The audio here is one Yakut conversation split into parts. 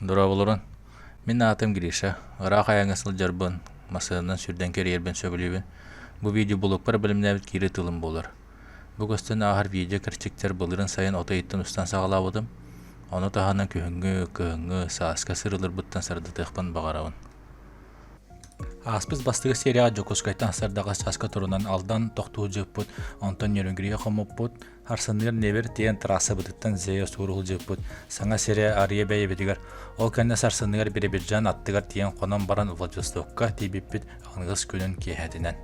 Дорооболорун. Мин аатым Гриша. Ыраах айаҥҥа сылдьарбын, массыынанан сүүрдэн кэрийэрбин сөбүлүүбүн. Бу видео блогпар бэлэмнээбит киирии тылым буолар. Бу көстөн ааһар видео кэрчиктэр былырыын сайын от ыйыттан устан саҕалаабытым. Ону таһынан күһүҥҥү, кыһыҥҥы, сааска сырыыларбыттан сырдатыахпын баҕарабын. Ааспыт бастакы серияҕа Дьокуускайтан сардаҕас чааска турунан Алдан тохтуу дьыппыт, онтон Нерюнгригэ хоммуппут, Арсыныыр Невер тиийэн трассабытыттан Зея сууруһулдьуппут, саҥа сири арыйа бэйэбитигэр, ол кэннэ сарсыныгар Биробиджан аттыгар тиийэн хонон баран Владивостокка тиийбиппит аныгыс күнүн киэһэтинэн.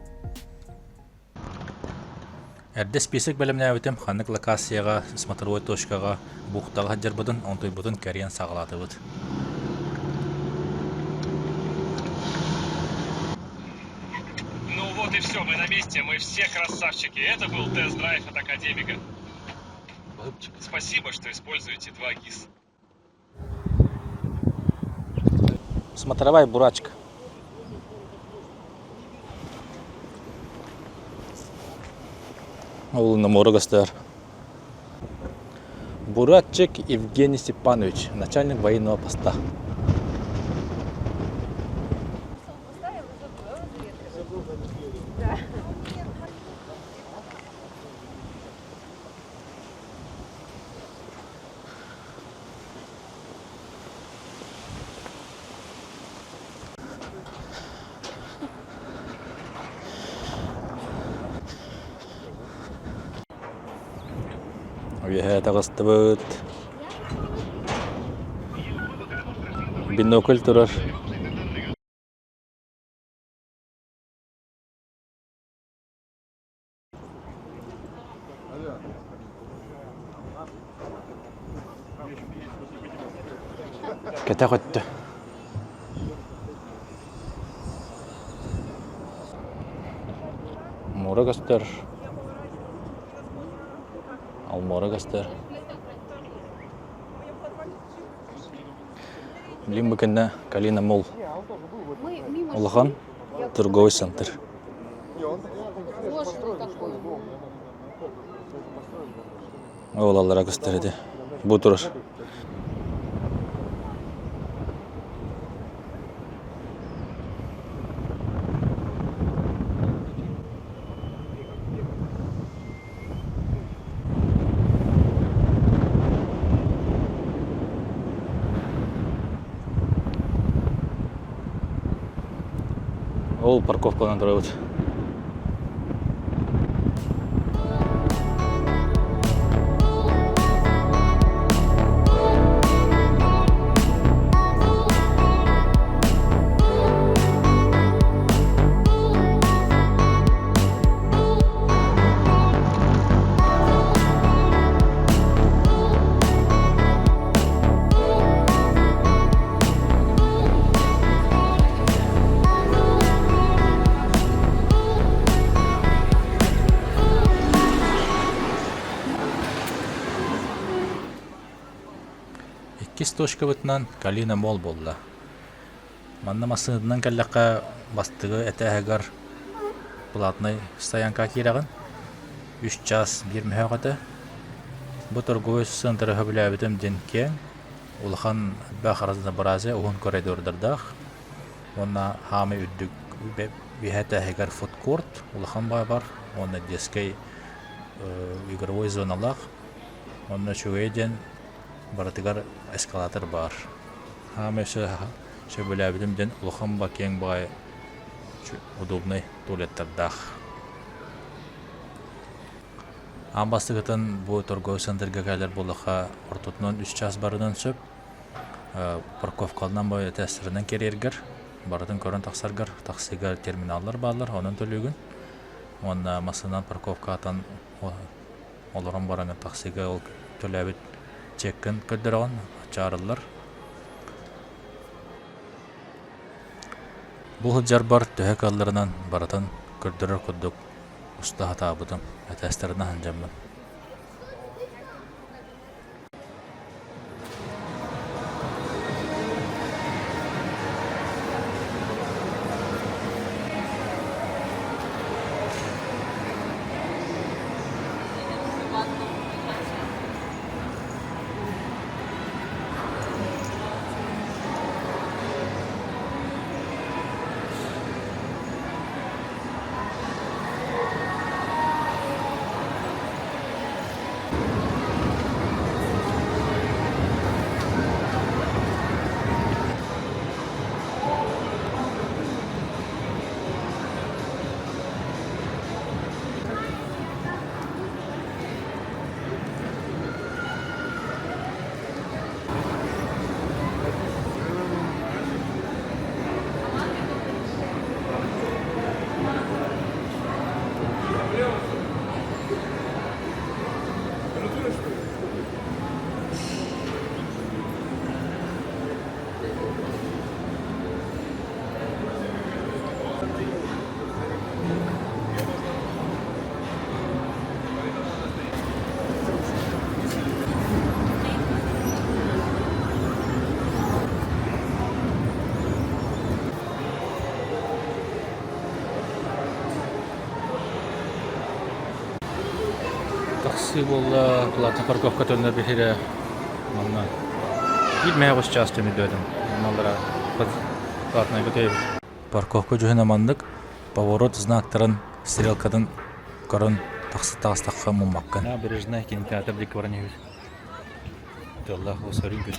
Эрдэ список бэлэмнээбитим, ханнык локацияҕа, смотровой точкаҕа, бухтаҕа сылдьарбытын, онтуйбутун кэрийэн саҕалаатыбыт. Ну вот и все, мы на месте, мы все красавчики. Это был тест-драйв от Академика. Спасибо, что используете 2 ГИС. Смотровая бурачка. Ол на гостар. Буратчик Евгений Степанович, начальник военного поста. Үөһээ таҕыстыбыт. Бинокль турар. Кэтэх өттө. Муора көстөр. Алмуора көстөр. Билин бу кэннэ Калина Мол улахан торговый центр. Ол аллара көстөр ити. Бу турар. Ол парковкаланан турабыт. Иккис точкабытынан Калина Мол буолла. Манна массыынатынан кэллэххэ бастакы этээһигэр платнай стоянкаҕа киирэҕин. Үс чаас биир мөһөөх этэ. Бу торговай центры сөбүлээбитим диэн киэҥ, улахан элбэх разнообразие уһун коридордардаах уонна хаамай үрдүк үөһээ этээһигэр фудкорт улахан баар уонна детскай игровой зоналаах. Онно үчүгэйэ диэн барытыгар эскалатор баар. Хаамай сөбүлээбитим диэн улахан ба киэҥ баҕайы удобнай туалеттардаах. Аан бастакытын бу торговый центрга кэлэр буоллахха ортотунан үс чаас барынан сөп. Парковкалынан бу этээстэринэн кэриэргэр, барытын көрөн тахсаргар таксига терминаллар бааллар, онон төлүүгүн. Уонна массыынан парковкатан олорон баран таксига ол төлөөбүт чеккин көрдөрөҕүн, чаарыллар. Бу сылдьарбар төһө кыалларынан барытын көрдөрөр курдук уста сатаабытым, этээстэринэн сылдьаммын. Тахсыы буолла, платный парковка төннөр биһирэ манна биир мэһэ чаас түмүллүөтүм. Манналара платнайга төйөбүт. Парковка дьүһүнэ маннык поворот знактарын стрелкатын көрөн тахсы таҕыстахха муммаккын. Набережная кинотеатр диэки баран иһэбит. Тыаллаах сөрүн күн.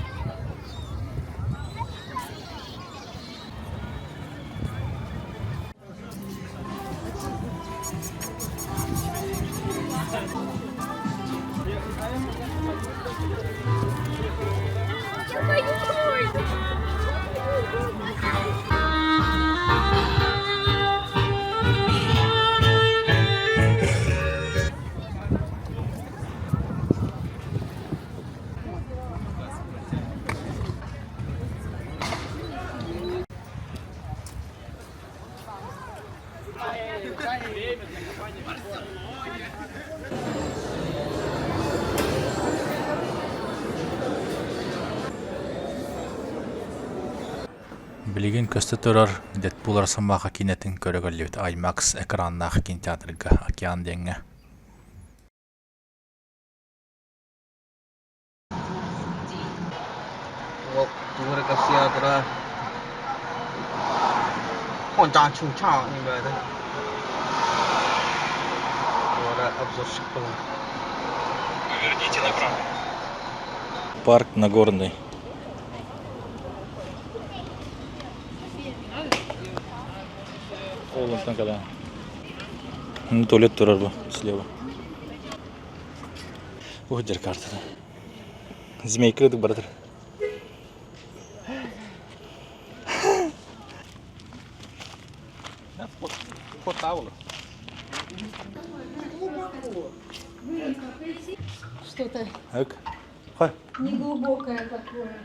Билигин көстө турар Дэдпул Росомаха киинэтин көрө кэллибит IMAX экраннаах кинотеатрга «Океан» диэҥҥэ. Уол тугу эрэ кэпсии 混账 球场应该的 Туора обзорщик буолан Поверните направо. Парк Нагорный. Ол онтон кэлэн. Туалет турар бу слева. Уһдер картада. Змейка ытык баратыр. Что-то Так. Хай. неглубокое такое.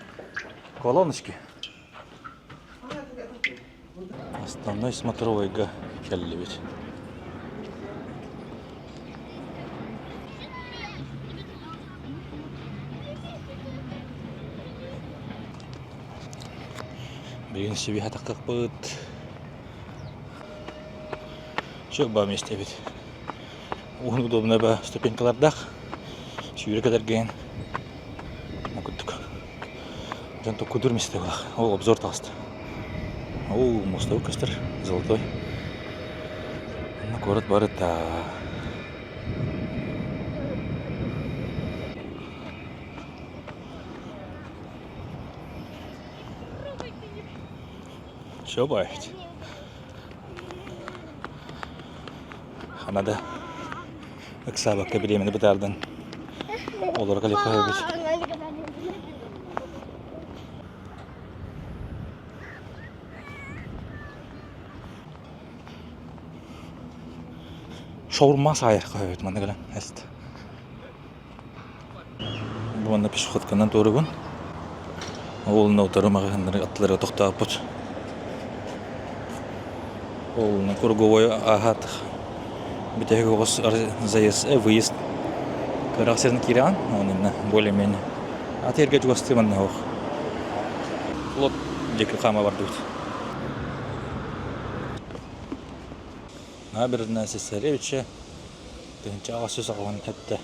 Колоночки. Основной смотровойга кэллибит. Билигин сибиһэ тахтахпыт. Все ба месте эбит. Уһун удобно ба ступенькалардаах. Сүүрэ кэлэргэн курдук. Дьон токкудур месте булах. Ол обзор таҕыста. Ол мостовой көстөр золотой. Онно куорат барыта. Чё баить? Ханада ыксаабакка бириэмэни бытаардан олоро кэлиэххэ эбит. Шаурма саайарха эбит манна кэлэн эст. Бу манна пешеходканан туорубун. Ол утары маҕаһыыннары аттыларыгар тохтооппут. Ол круговой ааһаат бүтэһик оҕус заезд выезд кыраах сирин киирэҕин онно более-менее аты эргэ чугастыы манна суох. Флот диэки хаама бардыбыт. Набережная Цесаревича 1887.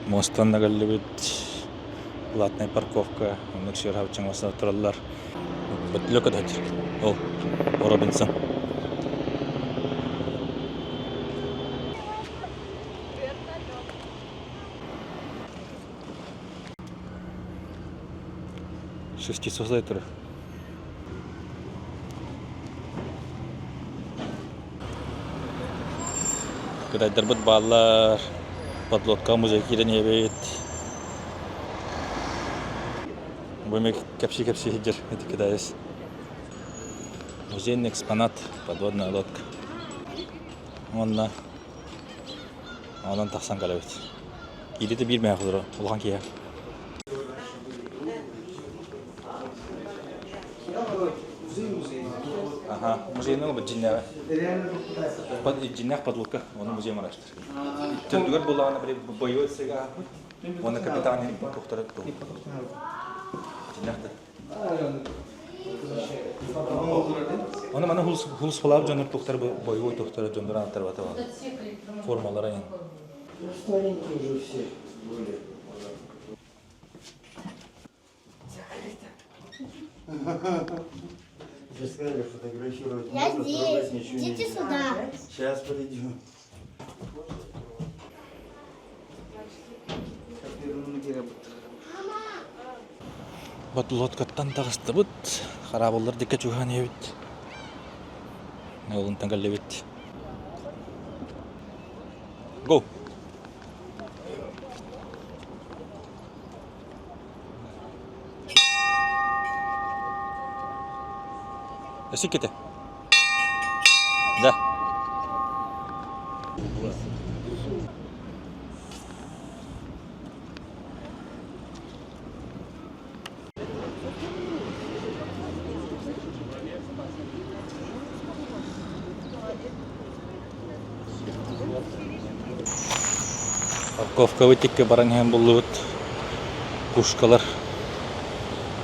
Мостан кэллибит платная парковка, оннук сыархабыччаҥ массыына тураллар. Бөтүлүөк көтөччү. Ол Робинсон. Шестисосай турар. Кытайдарбыт бааллар, подлодка музей киирэн иһэбит. Бу эмиэ кэпсии-кэпсии сылдьар ити китаец. Музейный экспонат, подводная лодка. Уонна онон тахсан кэлэбит. Кииритэ биир мэһэ олорор, улахан киһи. Аха, музейный бу дьиннээҕи. Дьиннээх подлодка, ону музей мараштыр. Төрдүгэр буллаҕына били боевой сыга уонна капитан тухтара. Оны маны хулус дьоннор тухтар бойобуой тухтара дьоннор ааттарбата формалара ин. Старенькие уже все были. Же сказали, фотографировать Я можно, здесь. трогать ничего Идите нельзя. сюда. Сейчас подойдем. Бат лодкаттан таҕыстыбыт, хараабыллар дикке чугаһаан иһэбит. Олунтан кэллибит. Go! Өссө Да. Парковкабыт икки баран иһэн буллубут пушкалар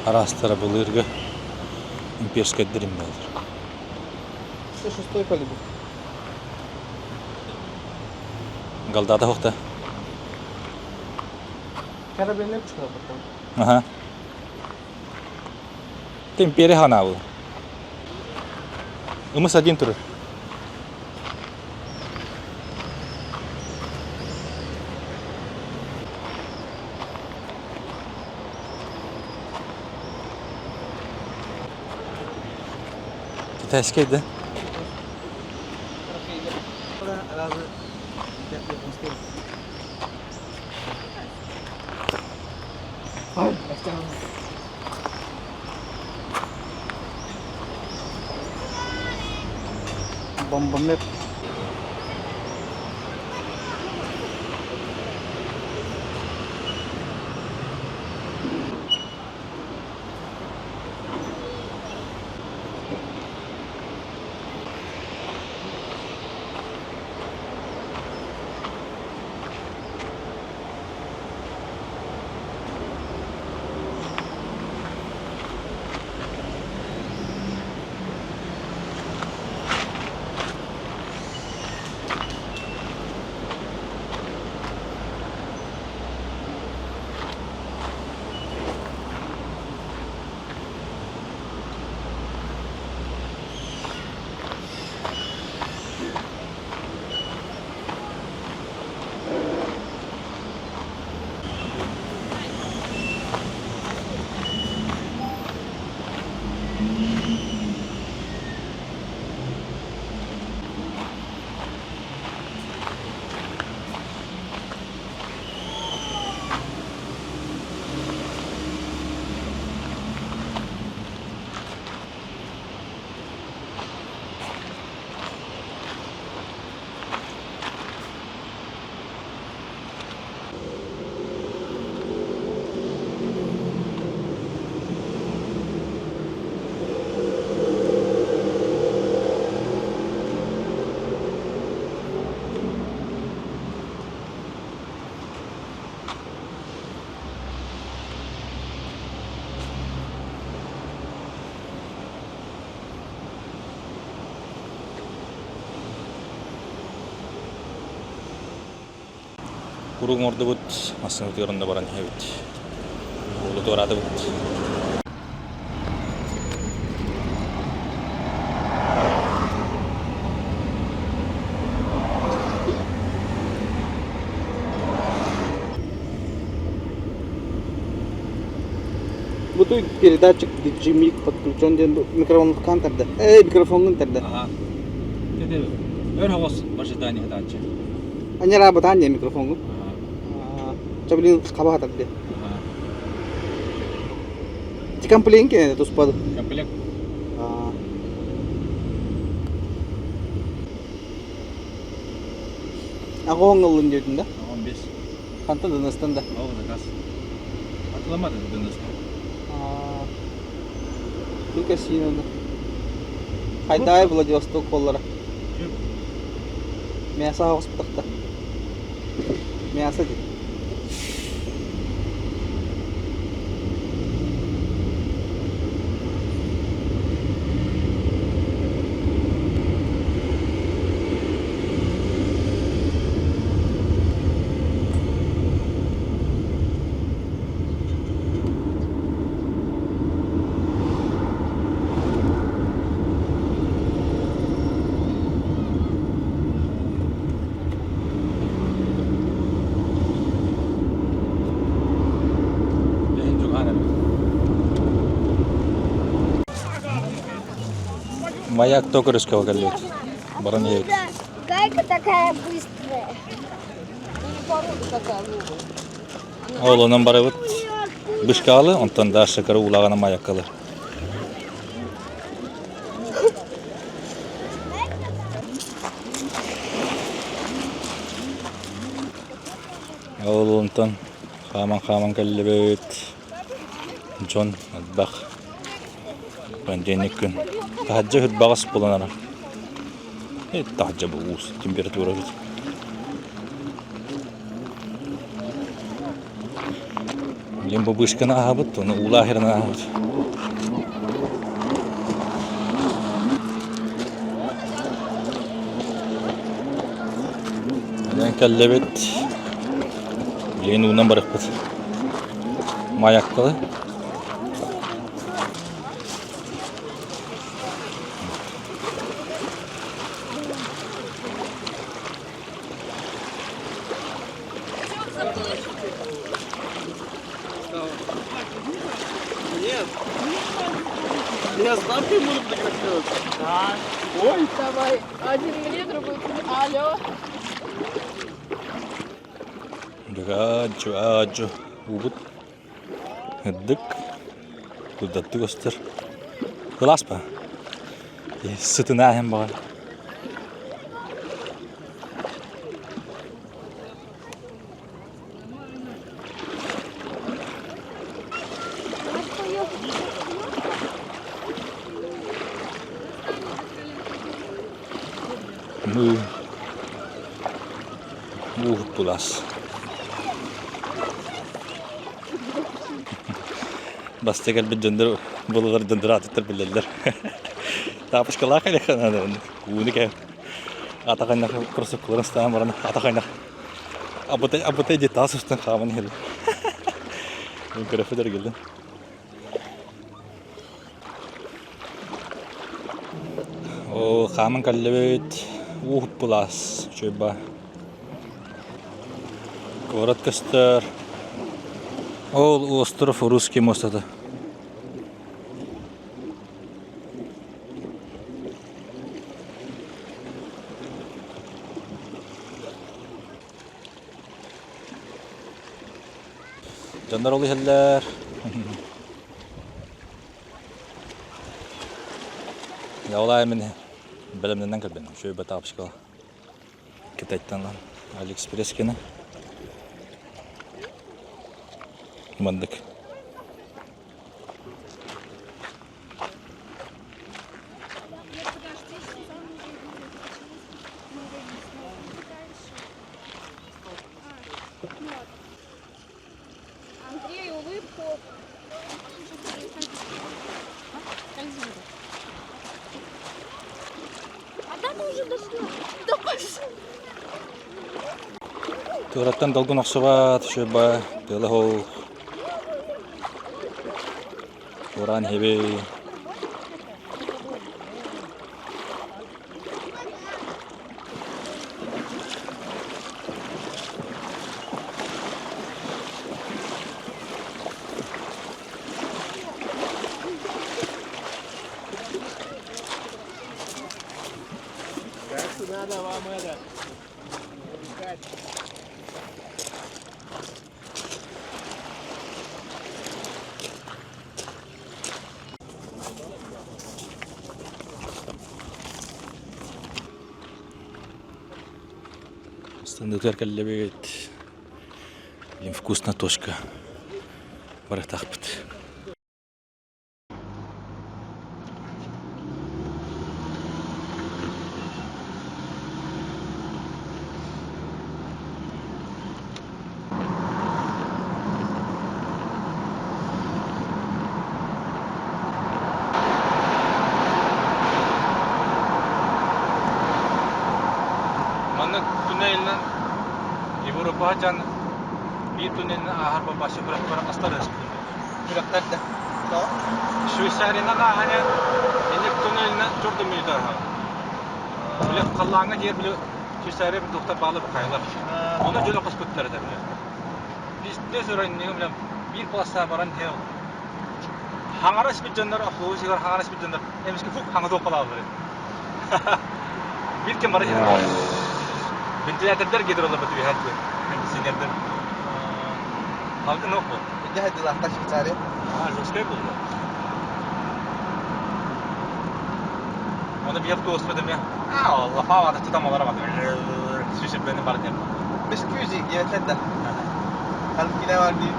араастара былыргы имперскайдар иннэлэр. Шестой полигон. Галдата хохта. Корабельный пушка потом. Ага. Ты империя ханабыл. Ымыс один турар. Китайскай да? Бомбомет. Курук оҥордубут, массыынабытыгар онно баран иһэбит. Уолу туораатыбыт. Бу туй передатчик диджимик подключен диэн микроволновкаан тарда. Эй, микрофоҥҥун тарда. Ага. Өр оҕус в ожидании хатааччы. Аньараа бытаан диэн микрофоҥҥун. Ча блин хаба хатар диэн. Ти комплект кэнэ туспады. Комплект. Аҕоҥ ыллын диэтин да? 15. Хантан дынастан да? Ол заказ. Атыламады дынастан. Бу кассиноны. Хайдай Владивосток буоллара. Мясо оҕуспатахта. Мясо дии. Маяк Токаревского кэллибит. Баран иһэбит. Гайка такая быстрая. Ол онон барабыт Бышкаалы, онтон дальше кыра уулааҕынан маяккалы. Ол онтон хааман-хааман кэллибит. Дьон элбэх. Понедельник күн. Таһырдьа үрбэҕэс буолан ара. Таһырдьа бу уус температура эбит. Билин бу бышканы аһабыт, оны уулаах ирин аһабыт. Онон кэллэбит. Билигин уунан барыахпыт. Маяккалы. Нет. Я с бабкой буду фотографироваться. Да. Ой. Давай, один мне, другой тебе. Алло. Аджу, аджу. Уубут. Ырдык. Курдаттыы көстөр. Кылаас ба? Сытына иһэн баҕар. Мууһуттулаас. Баста кэлбит дьоннор булалар дьоннор аатыттар билэллэр. Тапочкалаах элэхэ ууну кэм атах айнах кроссовкаларын ыстаан баран атах айнах абытай абытай диэт таас устан хааман иһэллэр. Көрөфүдэр кэллин. Оо, хааман кэллибит. Ууһут былаас үчүгэй Куорат көстөр. Ол остров Русский мост это. Дьоннор ол иһэллэр. Ол мин бэлэмнэнэн кэлбин. Үчүгэй тапочка Китайтан Алиэкспресс кэнэ. Маннык. Андрей, улыбку. А там уже дошла. Да пошел. Туораттан долгун охсубат, үчүгэй тыала суох. Туораан иһэбин. Надо вам это. Искать. Стандарт кэллэбит. Блин, вкусно точка. Барытахпыт. Маннык туннелинэн Европаҕа дьон биир туннелинэн ааһар бабашы күрэхтэрэ астар Күрэхтэр да. Швейцариянан ааһан инник туннелинэн чордун мүнүүтэ ааһар. Били халлааҥҥа диэр били Швейцария били баалы бухайлар. Ону дьоно хоспуттар этэ били. Пиздец уранньыгым били биир полоса баран иһэн хаҥара испит дьоннор автобус хаҥара испит дьоннор эмискэ фук хаҥа туох халааллар. Биир кэм бара иһэр. Вентилятордар гидролорбут үөһэ диэн. Кондиционердар. Халгын ох бу. Дьаһайдылаахтар Швейцария. А, жесткай буолла. Оны биир туоспут эмиэ. А, лафа ватаччы тамалара бат. Сүүсүрбэни бар диэн. Excuse диэбэтлэр да. Халкина бар дии.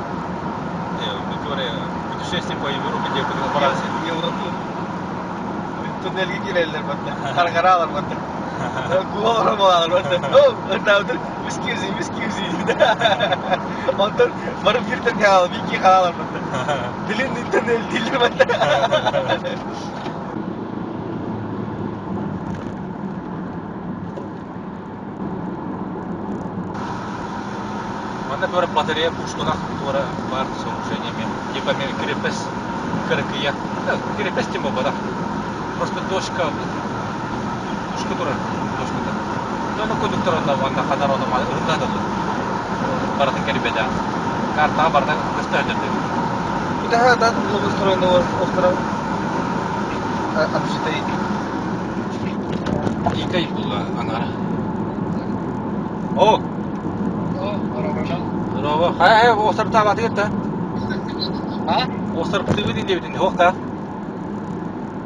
Путешествие по Европе диэн баран Европа. Туннельге киирэллэр батта. Харгараалар батта. Куолар буолалар батта. О, excuse excuse. Онтон барып биртен хаалар, бики хаалар батта. Длинный туннель дииллэр батта. Манна туора батарея пушкалаах туора баар сооружение эмиэ. Типа эмиэ крепость кыракыйа. Крепость тем буолбатах. Просто дошка пушка турар дошката. Ону кудуктар онно уонна ханар ону ырытта дылы. Барытын кэлбэтэ. Картаҕа барыта көстө сылдьар. Куда да благоустроенного острова обжитый. Дикай буолла анара. О! Здорово. Хай, островтаабатыгыр да? А? Островтыыбыт диэбитин суох да?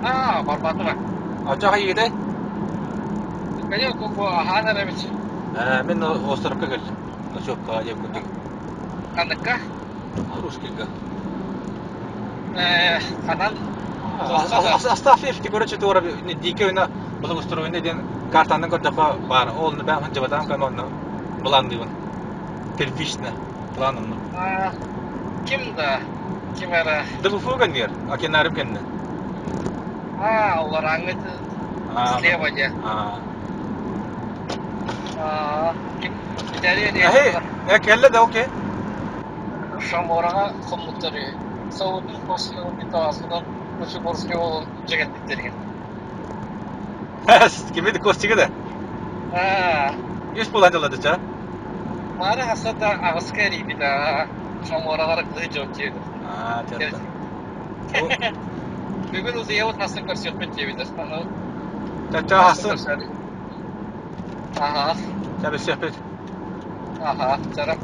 А, барбатыма. Оччоҕо иитэй? Конечно, бу аһаан эрэбит. Э, мин островка кэллим. Ночевкаҕа диэн курдук. Ханныкка? Русскийга. Э, ханан? Астафьевки, короче, туора дикий ойна благоустроенный диэн картанан көрдөххө баар. Ол бэҕэһээ дьыбатаан кэлэн онно былаанныыбын. Первично план онно. Ким да? Ким эрэ? ДВФ кэннигэр, Океанарым кэннэ. А, олорааҥҥыт слева диэн. Ким? Виталий Э, кэллэ да, окей. Шамораҕа хоммуттар үһү. Саудун Костигы Кочегорский уолун дьэгэрбиттэригэр. Кими Костига да? Үс буолан дьаллады ча. Маары хаса да аҕыска эрийбит аа. Шамораҕар кыһы дьон диэбит. Аа, чертан. Бүгүн утуйабыт хасын көрсүөхпүт диэбит. Чача хасын. Аха. Ча Аха, чара.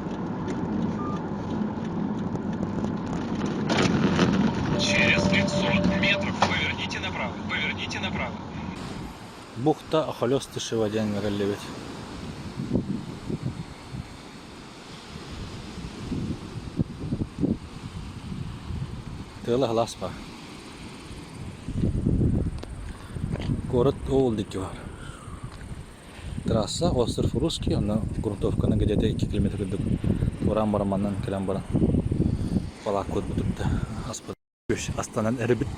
Через 500 метров поверните направо, поверните направо. Бухта Охолёстышева диэн кэллибит. Тыала халаспа. Город ол диэки бар. Трасса остров Русский, онно грунтовканы где-то 2 километр курдук туораан баран манан кэлэн баран балааккабыт бутурда. Аспыт астанан эрэбит.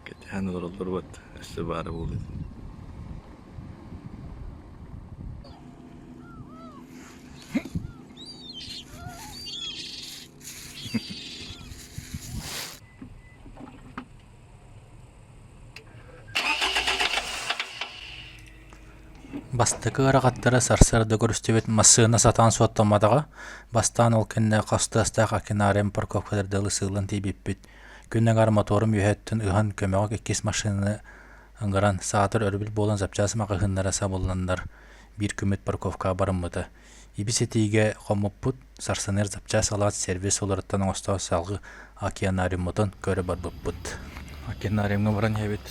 Кэтэһэн олороллорбут өссө баара буолуо Бастакы ыарахаттара сарсыарда көрүстүбүт массыына сатаан суоттамматаҕа, бастаан ол кэннэ хас тыастаах океанариум парковкалар дылы сыыллан тиийбиппит. Күн аҥаар моторум үөһэ өттүн ыһан көмөҕө иккис массыынаны ыҥыран, саатар өрөбүл буолан запчаас маҕаһыыннара сабылланнар биир күммүт парковкаҕа барыммыта. Ибис итиигэ хоммуппут, сарсыныгар запчаас ылаат сервис уларыттан оҥостоо салгыы океанариуммутун көрө барбыппыт. Океанариумҥа баран иһэбит.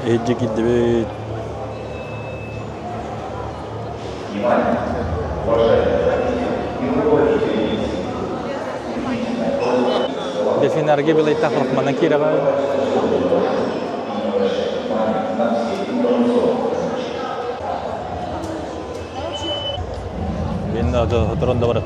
Иһирдьэ киирдибит. Дельфинарга билайтах лахманан киирэҕин. Сотору да барат.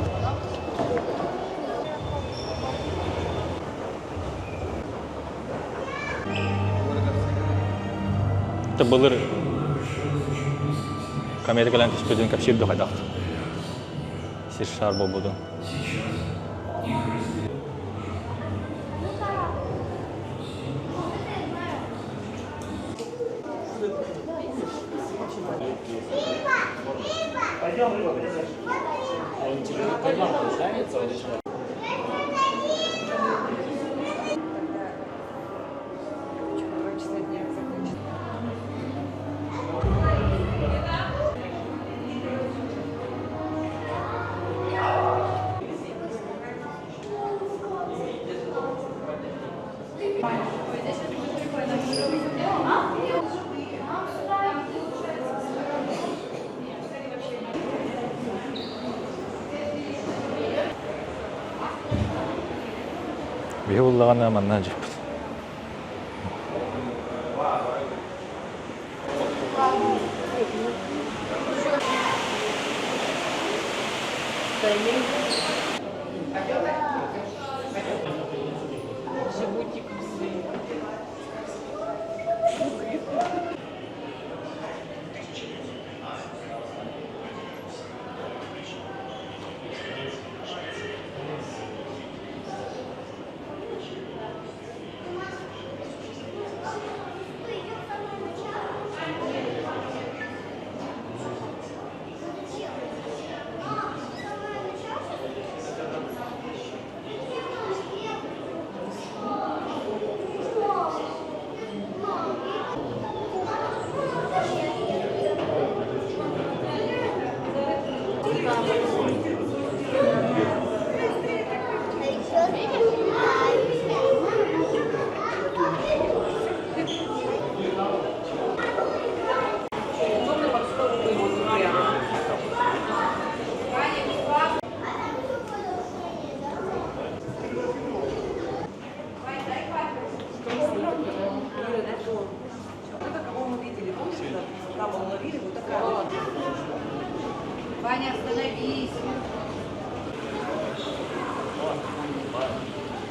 Былыр комета кэлэн түспүтүн кэпсиир да хайдах сир шар буолбутун. Биһи буллаҕына манна дьыппыт.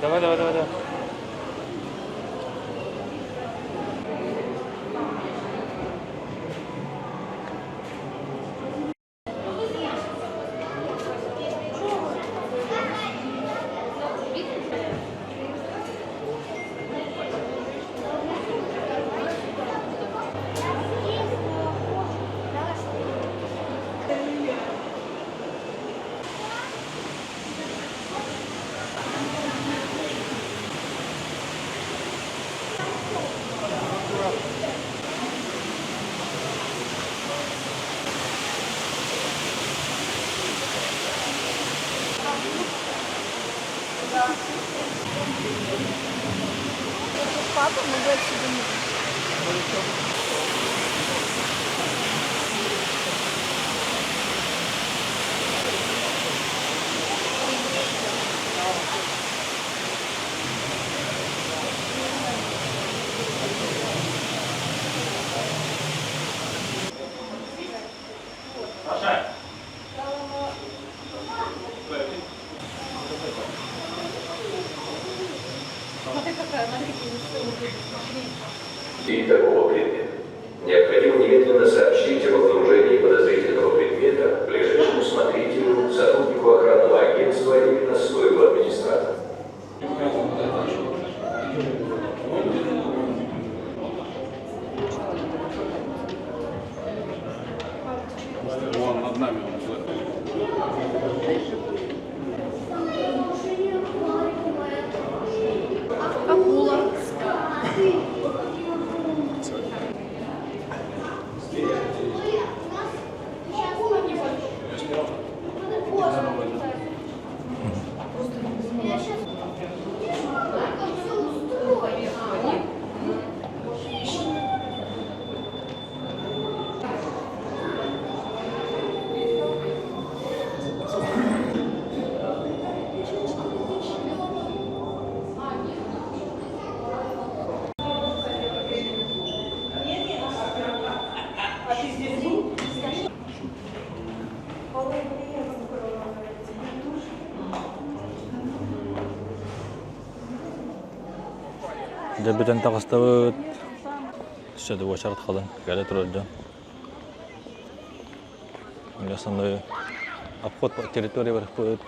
Давай, давай, давай, давай. Папа, мы бы отсюда не вышли. И такого предмета. Необходимо немедленно сообщить об обнаружении подозрительного предмета ближайшему смотрителю, сотруднику охранного агентства или на стойку администратора. Акула. Я сейчас все устрою. Дьэ бүтэн таҕыстыбыт. Өссө да уочарат халыҥ, кэлэ турар дьон. Основной обход по территории барыппыт.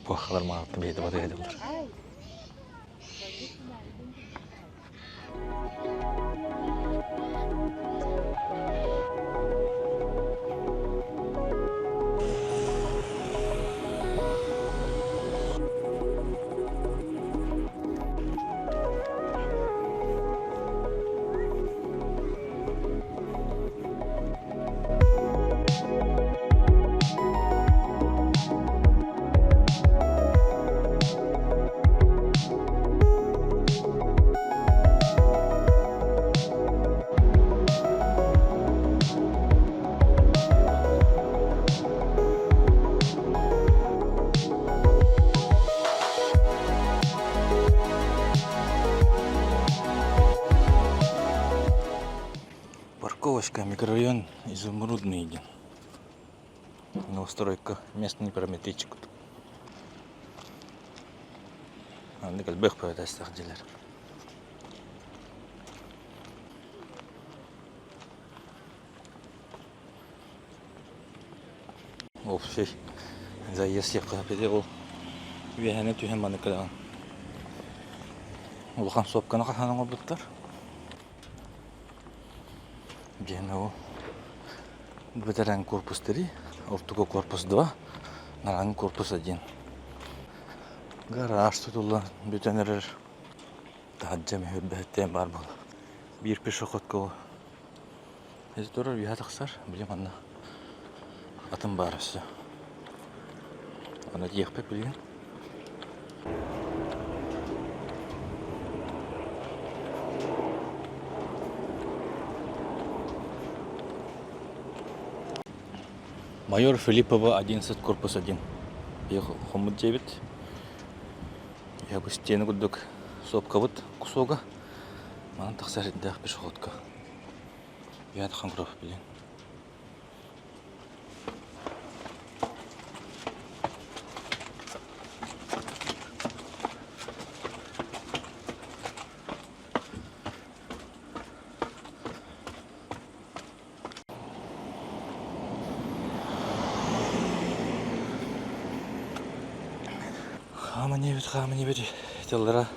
Буохалар маҕаттан бэйэтэ батыһа дьаллар. Парковочка, микрорайон Изумрудный диэн. Новостройка, местный параметричек. Маннык элбэх поэтастаах дьиэлэр. Общий заезд диэххэ ол үөһэни түһэн маннык кэлэҕин. Улахан сопканы хаһан оҥорбуттар. Диэн ол бэтэрээн корпус 3, ортоку корпус 2, нарааҥы корпус 1. Гараж тутуллан бүтэн эрэр. Таһырдьа мөһүрбэһиттэн баар буолла. Биир пешеходка Ити турар үөһэ тахсар, били манна атын баар өссө. Аны тиийиэхпит билигин. Майор Филиппова 11 корпус 1. Хоммут дьиэбит. Я бу стена курдук сопкабыт кусога. Манан тахсар ирдээх пешеходка. Я Ханкров, блин. Хааман иэбит, хааман иэбит тыллара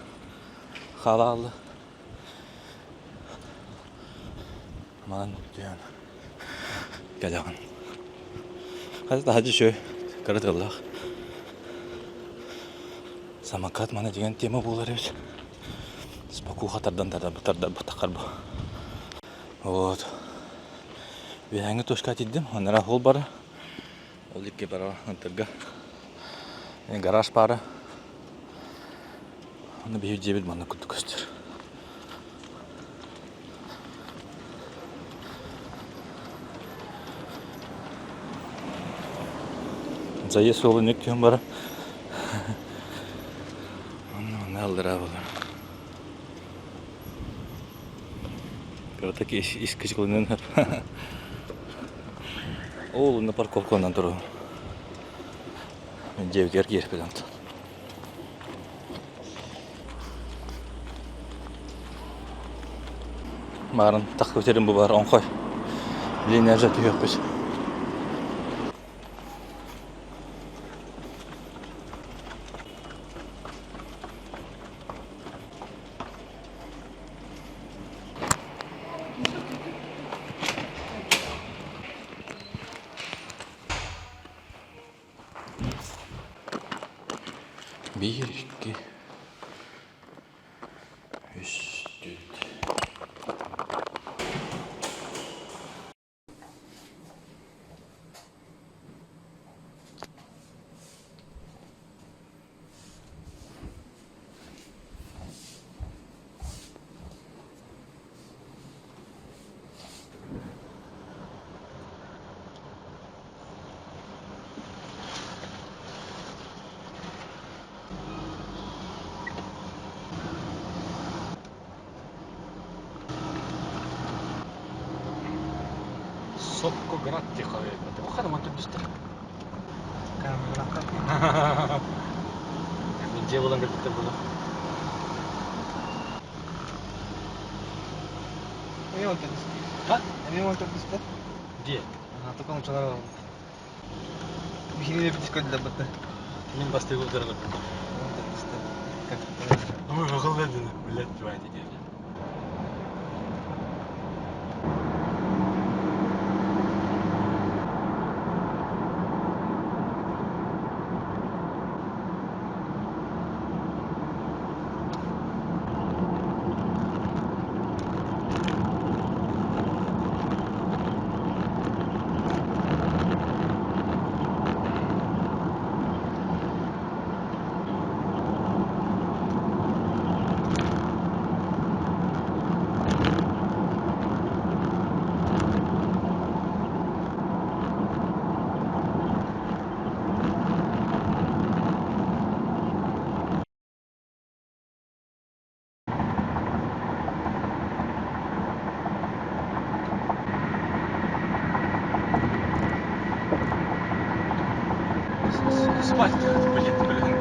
хаалаалла. Манан түһэн кэлэҕин. Хата таһырдьа үчүгэй, кыра тыаллаах. Самокат маны деген тема буолар эбит. Спокуха тардан тардарбатаххар бу. Вот. Үөһээҥҥи точка тиийдим, оннура ол бара. Ол икки бара ынтырга. Гараж паара. Аны биһиги дьиэбит манна курдук көстөр. Заезд суолун үк түһэн баран онно алдыра буолар. Кыратык искичкылынан Ол онно парковканан турар. Мен дьиэбитигэр киирбит онтон. Марын тахка өтерин бу бар оҥхой. Линия түһүөхпүт. Биир, икки, үс, түөрт. Соккоград тихо. Хана ман түрдүстэр. Мен дьиэ булан кэлбиттэр буолуо. Эмиэ он төрдүс. Ха? Эмиэ он төрдүстэр. Дьиэ. Тока ончалар Биһиги битис көрдүлэр бытта. Мин бастыгы утары көрдүм. Он төрдүстэр. Ой, бакыл бердин. Блядь, твою дядя. Спать, блин, блин.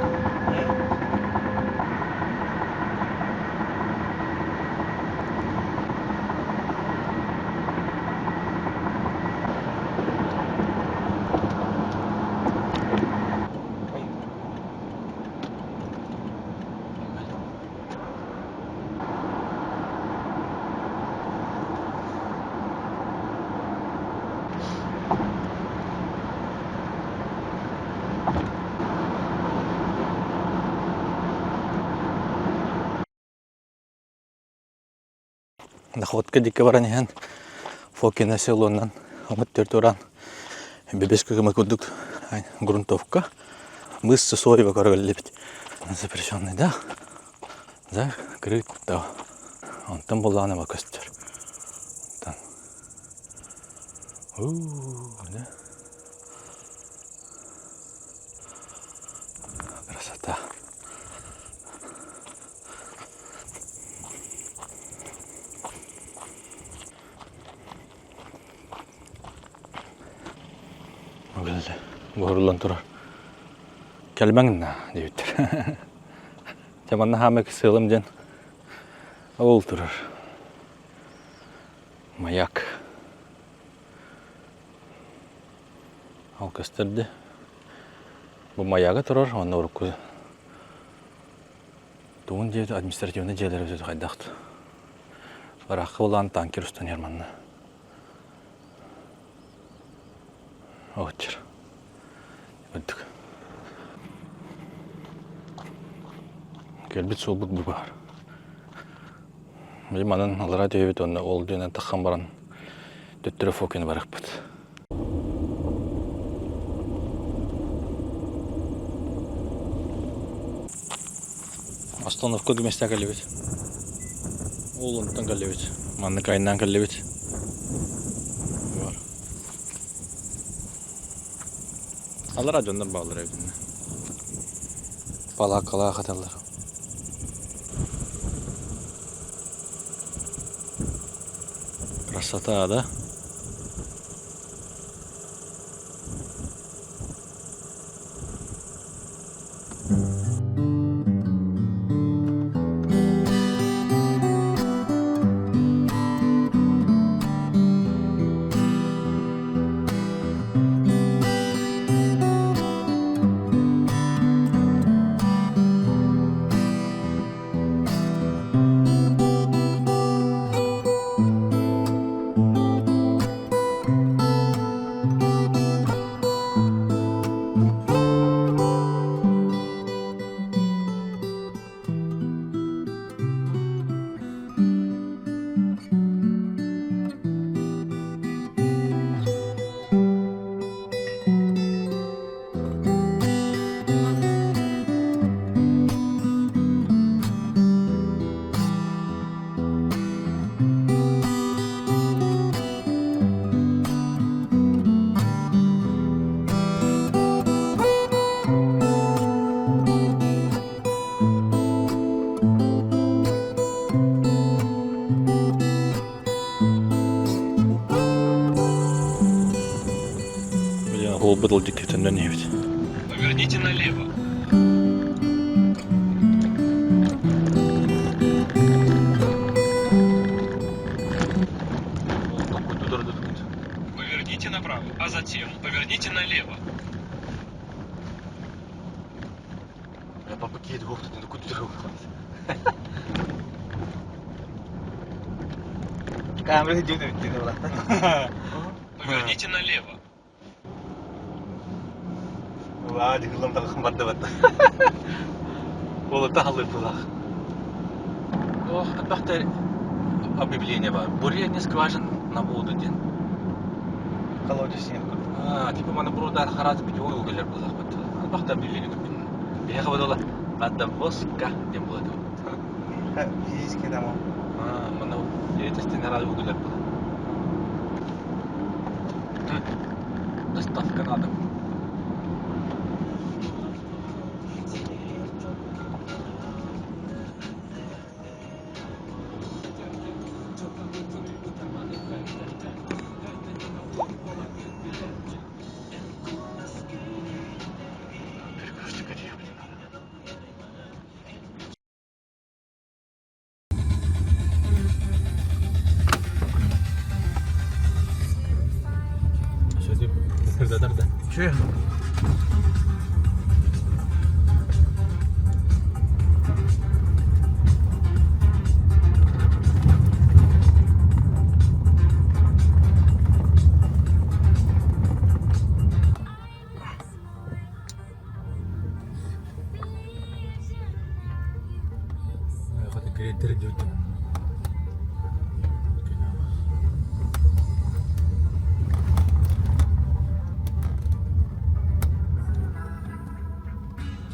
Находка диэки баран иһэн Фокино селонан омут төрт уран бэбэс кыгыма курдук грунтовка мыс Сосоева көрөллүбүт. Запрещенный да? Закрыто. Онтон буллаҕына көстөр. Онтон да? Красота. Буһуруллан турар. Кэлбэҥ на диэбиттэр. Дьэ манна хаамык сыалым диэн ол турар. Маяк. Ол көстөрдө. Бу маягы турар, онно урукку Тугун диэти административнай дьиэлэрэ өтө хайдахт. Ыраахха улаан танкер устан иһэр манна. Оҕуччар. Үрдүк. Кэлбит суолбут бу баар. Били манан аллараа түһэбит уонна ол диэнэн таххан баран төттөрү Фокины барыахпыт. Остановка миэстэ кэллибит. Ол онтон кэллибит. Маннык айаннаан кэллибит. Бар. Аллара дьоннор бааллар эбит. Палааккалаах аталлар. Красота, да? Барбыт ол дьикти төннөн иһэбит. Поверните налево. Поверните направо, а затем поверните налево. Камера дьиҥ эбит буолла. Поверните налево. Улаа дьыгыллам таҕыхым барда батта. Уолата халыпылах. Ох, элбэхтэ объявление бар. Бурение скважин на воду диэн. Колодец сиэн курдук. А, типа маны бурудар харат питьевой уголлер булахпыт. Элбэхтэ объявление көрбүт. Биһиэхэ бодола водовозка диэн буолар. Физический там ол. А, маны естественно рад уголлер була. Доставка на дом. Перекрестик одеял. Че?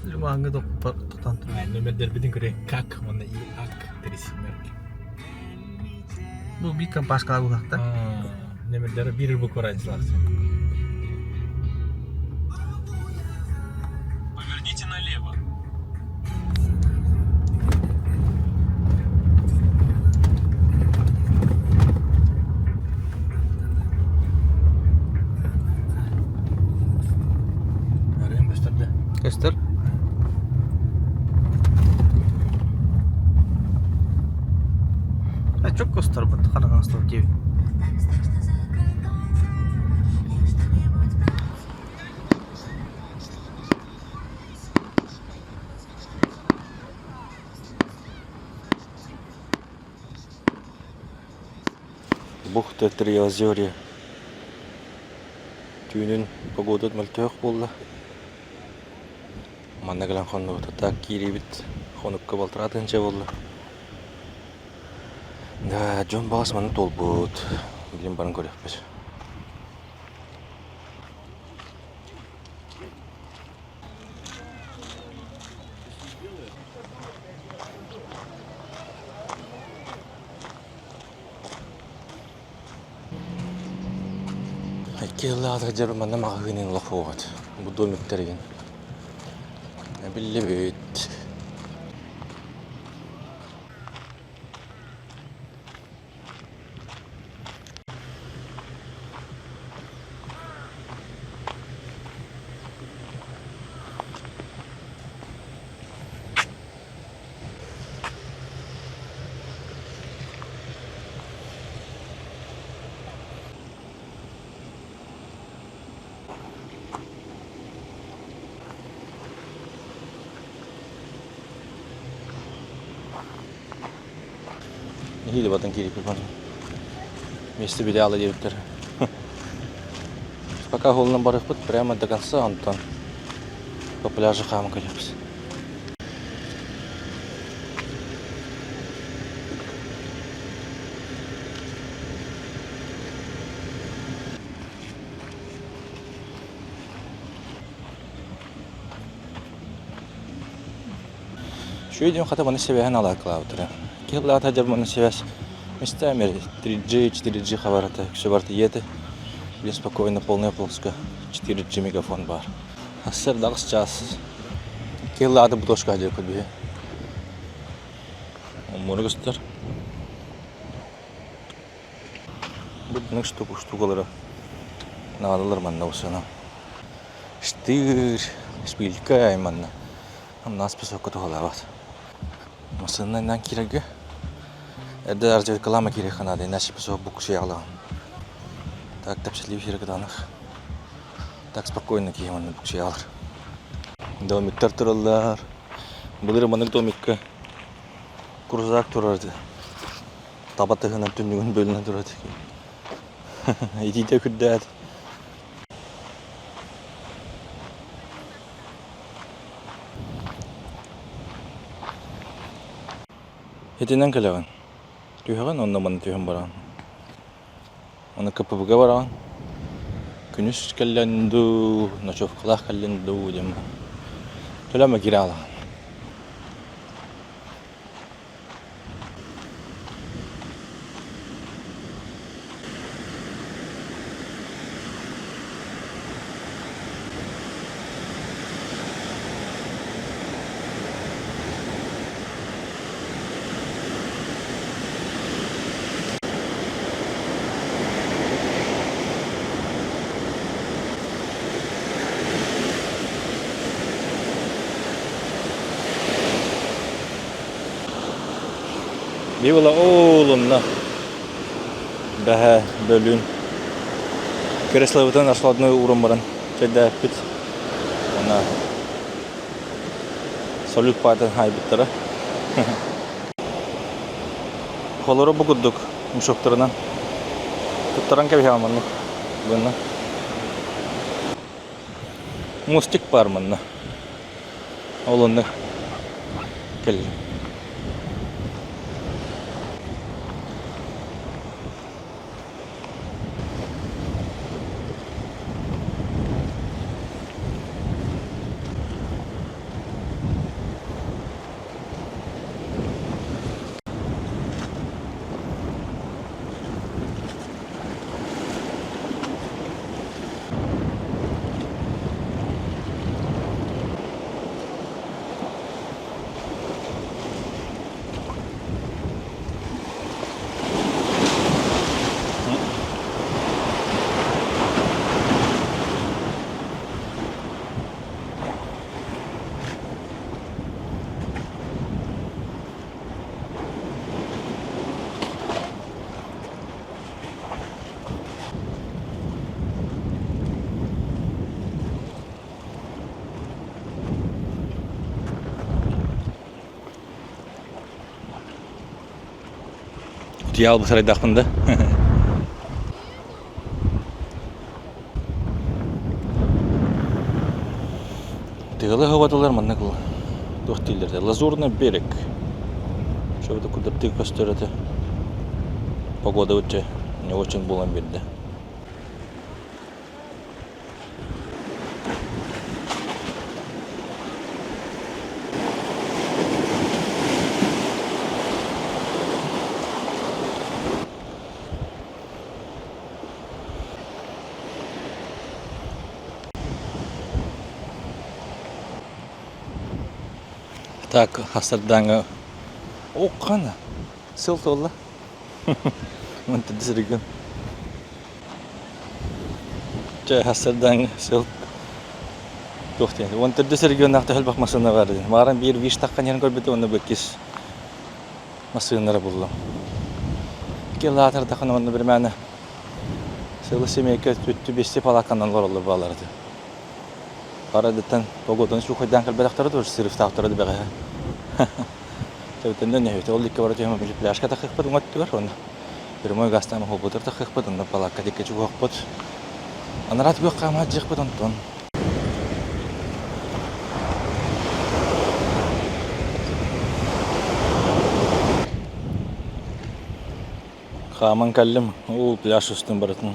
Лимаңы тотан турар. Номердербитин көрө как уонна и ак три семерки. Бу биир компашкалар булахта. Номердері биир буква разницалаах. Поверните налево. Арыйын көстөрдө. Көстөр. А чөк көстөр бут хараҕын астыл диэбит. Бухта Триозерье. Түүнүн погода мөлтөх буолла. Манна кэлэн хоннубут. Так киирибит хонукка балтараа тыһыынча буолла. Да, дьон баҕас манна туолбут. Билин баран көрүөхпүт. Икки ыаллаах дьэ манна маҕаһыынын олох буолбат. Бу домиктарыгын. Биллибит. Нэһиилэ батан киириппит манна. Место билэ диэбиттэр. Пока холунан барыахпыт прямо до конца онтон по пляжу хаама кэлиэхпит. Үчүгэй диэн хата маны сибээһин алаакылаабыттара. Киһи былаата дьэ маны сибээс местами 3G, 4G хабарата, үксэ барыта ийэтэ. Билин спокойно полная полоска 4G мегафон баар. Сарсыарда аҕыс чаас. Киһи ылаата бутошка диэппит биһи. Муора көстөр. Бу штукалары наадалар манна усана. Штыр, шпилька манна. Нас песокка туһалаабат. Массыынанан киирэргэ эрдэ ардьайкалаама киириэххэ наада, иначе песок буксуйаҕалаҕын. Так тэпсэлии киирэ кытаанах. Так спокойно киһи манна буксуйаҕалар. Домиктар тураллар. Былыр маннык домикка крузак турар этэ. Таба тыһынан түннүгүн бөлүнэн турар этэ. Итиитэ күрдээт. Итинэн кэлэҕин. Түһэҕин онно манна түһэн бараҕын. Аны КПВ-га бараҕын. Күнүс кэллэн дуу, ночевкалаах кэллин дуу диэн төлөмө киирэ алаҕын. Бивола оолунна бэһэ бөлүүн креслобытын раскладной ууран баран чэйдээппит уонна салют паатын хаайбыттара. Холоро бу курдук мешоктарынан туттаран кэбиһэҕин маннык гына. Мостик баар манна. Ол онно кэллим. Утуйаал бысарайдахпын да. Тыалы хабатылар маннык туох дииллэр Лазурный берег. Что курдаттыы көстөр этэ. Погода өтө не очень буолан биэрдэ. Так, хасардааҥҥа Окхана сыл туолла. Мантан регион. Чэ, хасардаҥ сыл туох диэн. Уон төрдүс регионнаах төһөлбөх массыына бар диэн. Мааран биир виш таххан иһэн көрбүтүм, онно бэккис массыыналара буллум. Килаатардахына онно биримээнэ сылы семейка түттү бести палаканан олороллор баалар этэ. Парадыттан погоданы сухойдаан кэлбэтэхтэрэ дуо, сырыфтаахтара да бэҕэһээ. Төбөтүнэн нөһүтэ ол икки бара түһэн били пляжка тахыахпыт уҥаттыгар уонна прямой газтаан уһулбутар тахыахпыт онно палаакка дикки чугуһуохпут. Анараа түгэх хаамаат дьиэхпит онтон. Хааман кэллим, ол пляж устун барытын.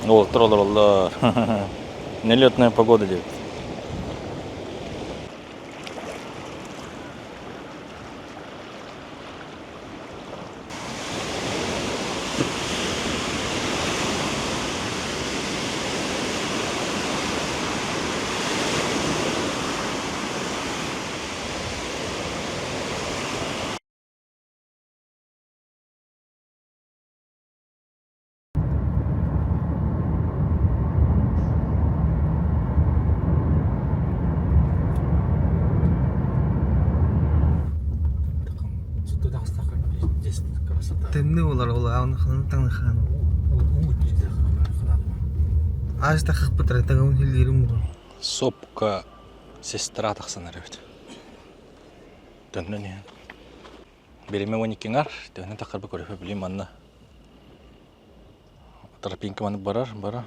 Уолаттар олороллор. Нелетная погода диэбит. тахсахха пиздец красота. Тымныы болар ол ааны ханан таҥнахан. Уу пиздец ханан. Аас таххыппытара таҥабын хиллиирим мурун. Сопка сестра тахсан эрэбит. Төннөн иһэн. Биримэ 12-ҥар төһөнөн таххарба көрөфө билим манна. Тропинка маннык барар, бара.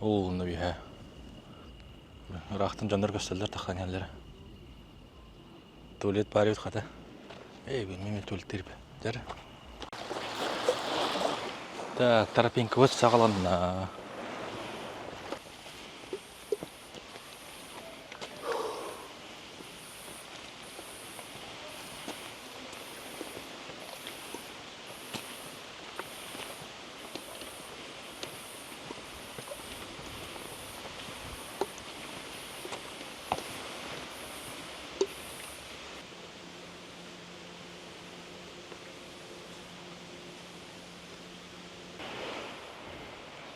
Ол онно үһэ. Ыраахтан дьоннор көстөллөр таххан иһэллэрэ. Туалет баар эбит хата. Эй, билмеймин туалеттыыр дьэр. Так, тропинкабыт саҕаланна.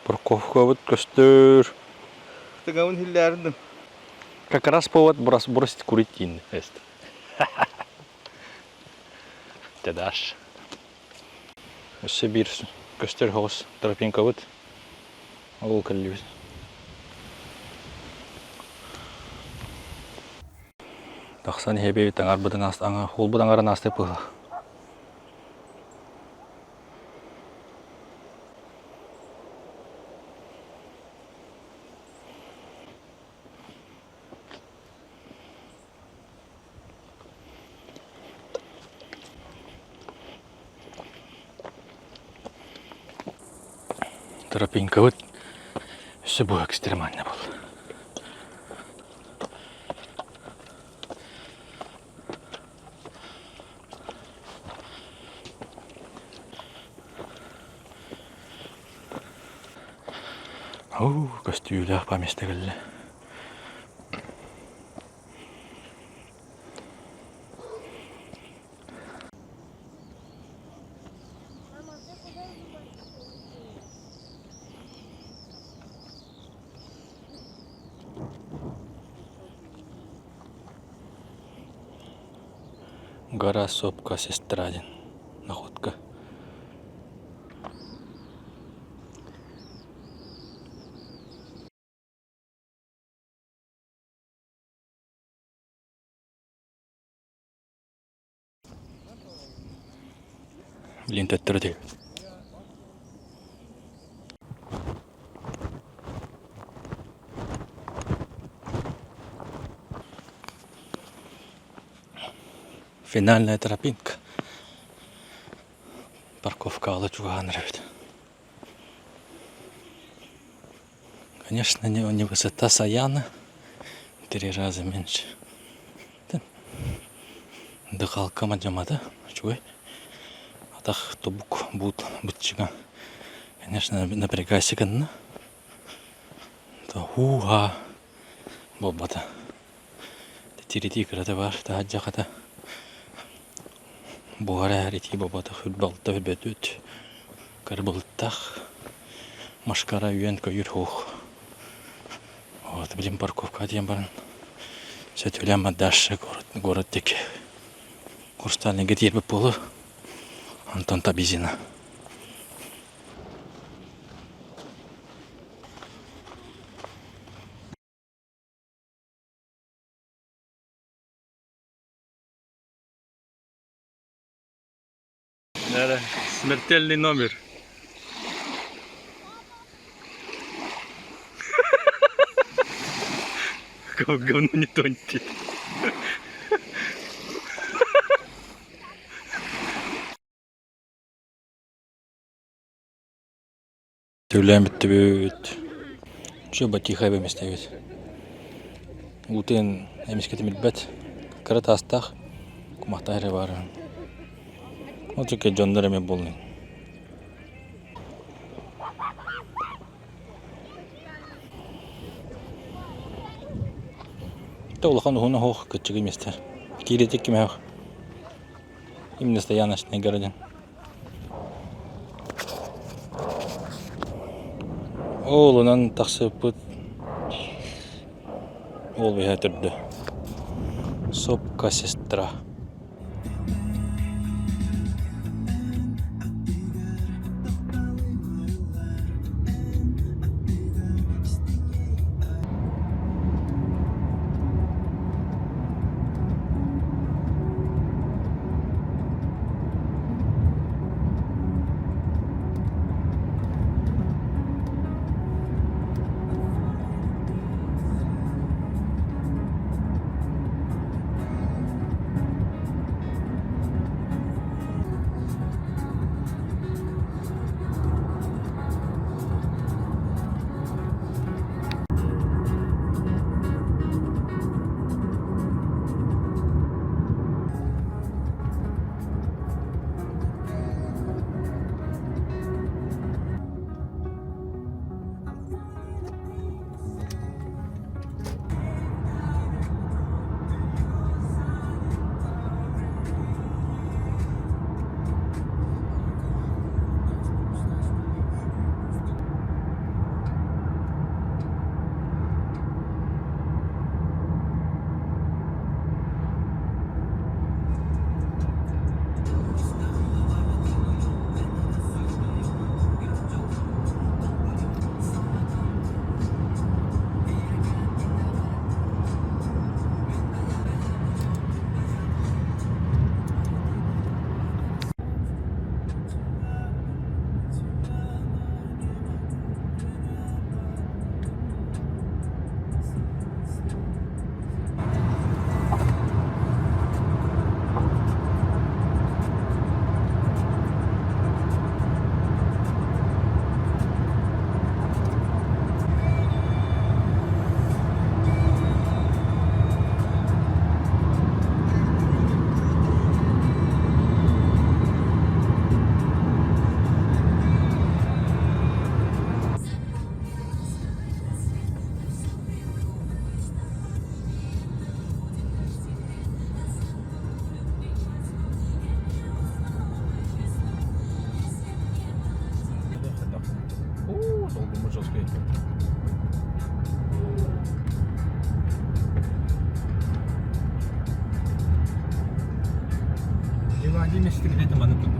Парковкабыт көстөр. Тыгабын хиллээрдим. Как раз повод бросить курить диин эст. Дедаш. Өссө биир көстөр соҕус тропинкабыт. Ол кэллибит. Тахсан иһэбит аҥарбытын аҥа холбут аҥарын аастык быһыылаах. Тропинкабыт өссө бу экстремальный буолла. Оо, көстүүлээх поместье кэллэ. Мама, ты куда Гора сопка сестра диэн находка. Блин, төттөрү түһүбүт. Финальная тропинка. Парковка ала чугаһаан эрэбит. Конечно, не высота Саяна, три раза меньше. Дыхалка мадьамата, үчүгэй. Атах тобук буут быччыга. Конечно, напрягайся гынна. Хуу-ха буолбата. Тиритии кырата баар, таһырдьа хата буһара итии буолбатах, үрбалта үрбөтүт, кырбылтах, машкара үөн-көйүүр суох. Вот, билим парковка диэн баран сөтүөлээн дальше город, город диэки Хрустальныйга тиийэрбит буолуо. Антон Табизина. Смертельный номер. Говно не тоньте. Төлөөн бүттүбүт. Все батихай бэмэстэбит. Уутун эмискэ тимирбэт. Кыра таастаах кумахтаах эрэ баар. Ол чөкө дьоннор эмэ буоллун. Та улахан уһун оһох кыччыгый миэстэ. Киирэтик кимээх. Именно стояночный городин. Ол онон тахсыппыт ол үһэ төрдө. Сопка сестра. Почти где-то маны курдук.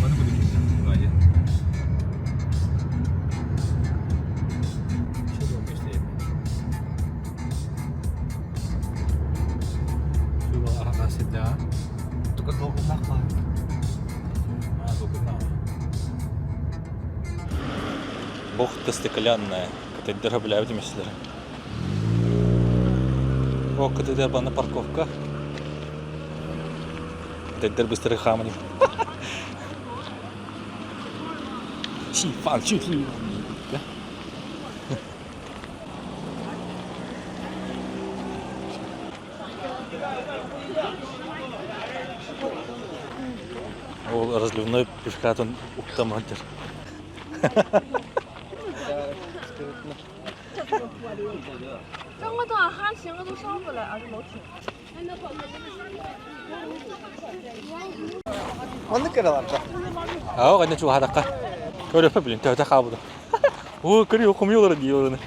Маны курдук киирдим. Только долгунах баар. Бухта стеклянная. Кытайдар билээбит эмэслэр. О, кытайдар бана парковка. Кытайдар быстро хаамани. Си фан чу хи. Ол разливной пивкатын уктамантер. 这我等下喊醒我都上不来，而是没听。 Маннык кэрэлэрдэ. Аа, гана чугаһаатахха. Көрөппө билин төһөтө хаалбыта. Оо, көрү хомуйалара дии олорон.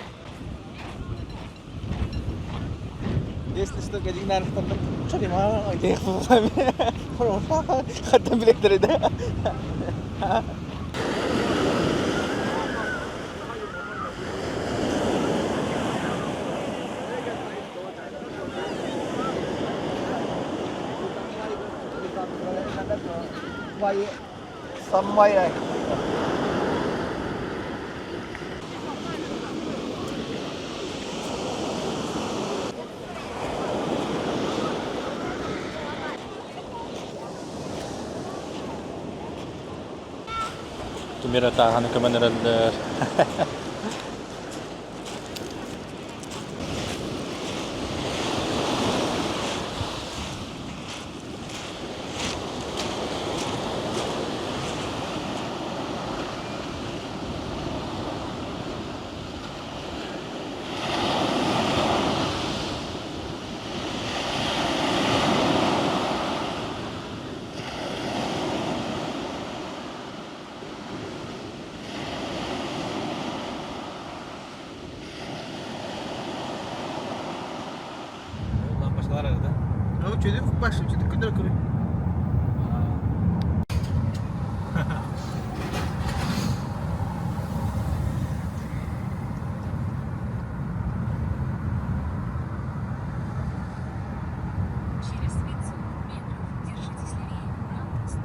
Если что, Гадигнаровтардан Хаттан билектер да. Саммай. Тумира тааһаны көмөн эрэллэр. Лампочкалар да? Ну, чөдүк башы чөдүк күндөр көрү. Через 500 метров держитесь левее на мост.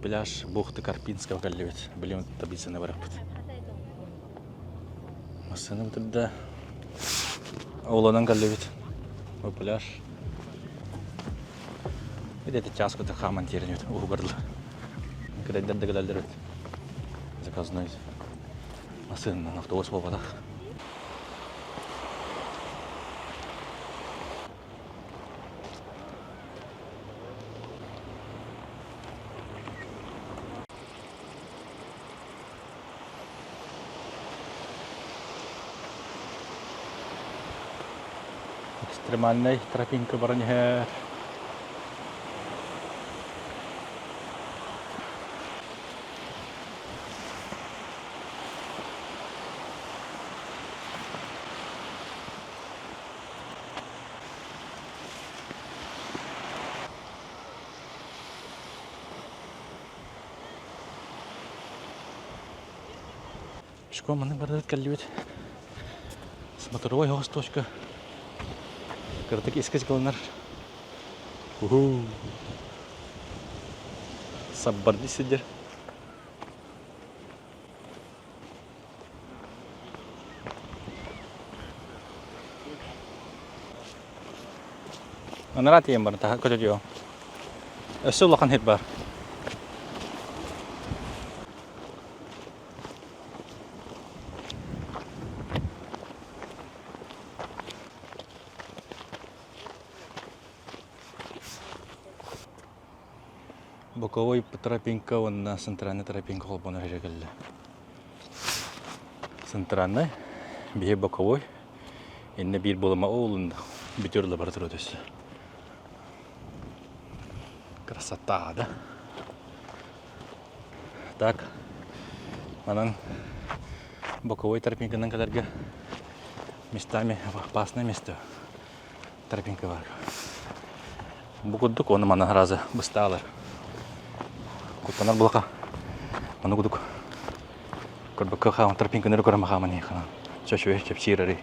Пляж бухты Карпинского кэллибит. Билим таблицаны бараппыт. Массыына бутурда. Оолонон кэллибит. Бу пляж. Где-то час куда хааман тиэрин уһугар Кыдайдар да кэлэллэр эбит. Заказной массыынанан автобус буолбатах. Экстремальнай тропинка баран иһэр. Пешком маннык бардарыт кэллибит. Смотровой оҕус точка. Кыратык искис кылынар. Уху. Саббарды сидер. Анараа тиийэн баран таһа көтөтүөҕүм. Өссө улахан сир баар. Боковой тропинка уонна центральная тропинка холбонор сирэ кэллэ. Центральный, биһи боковой, иннэ биир буолума оолунда бүтүөр лаборатория өссө. Красота, да? Так, манан боковой тропинканан кэлэргэ местами опасное место тропинка бар. Бу курдук оны манан разы быстаалар. Куттанар булака. Аны кудук көрбөккө хааман тропинканы көрө хааман ханан. Чөчүө чэпчиир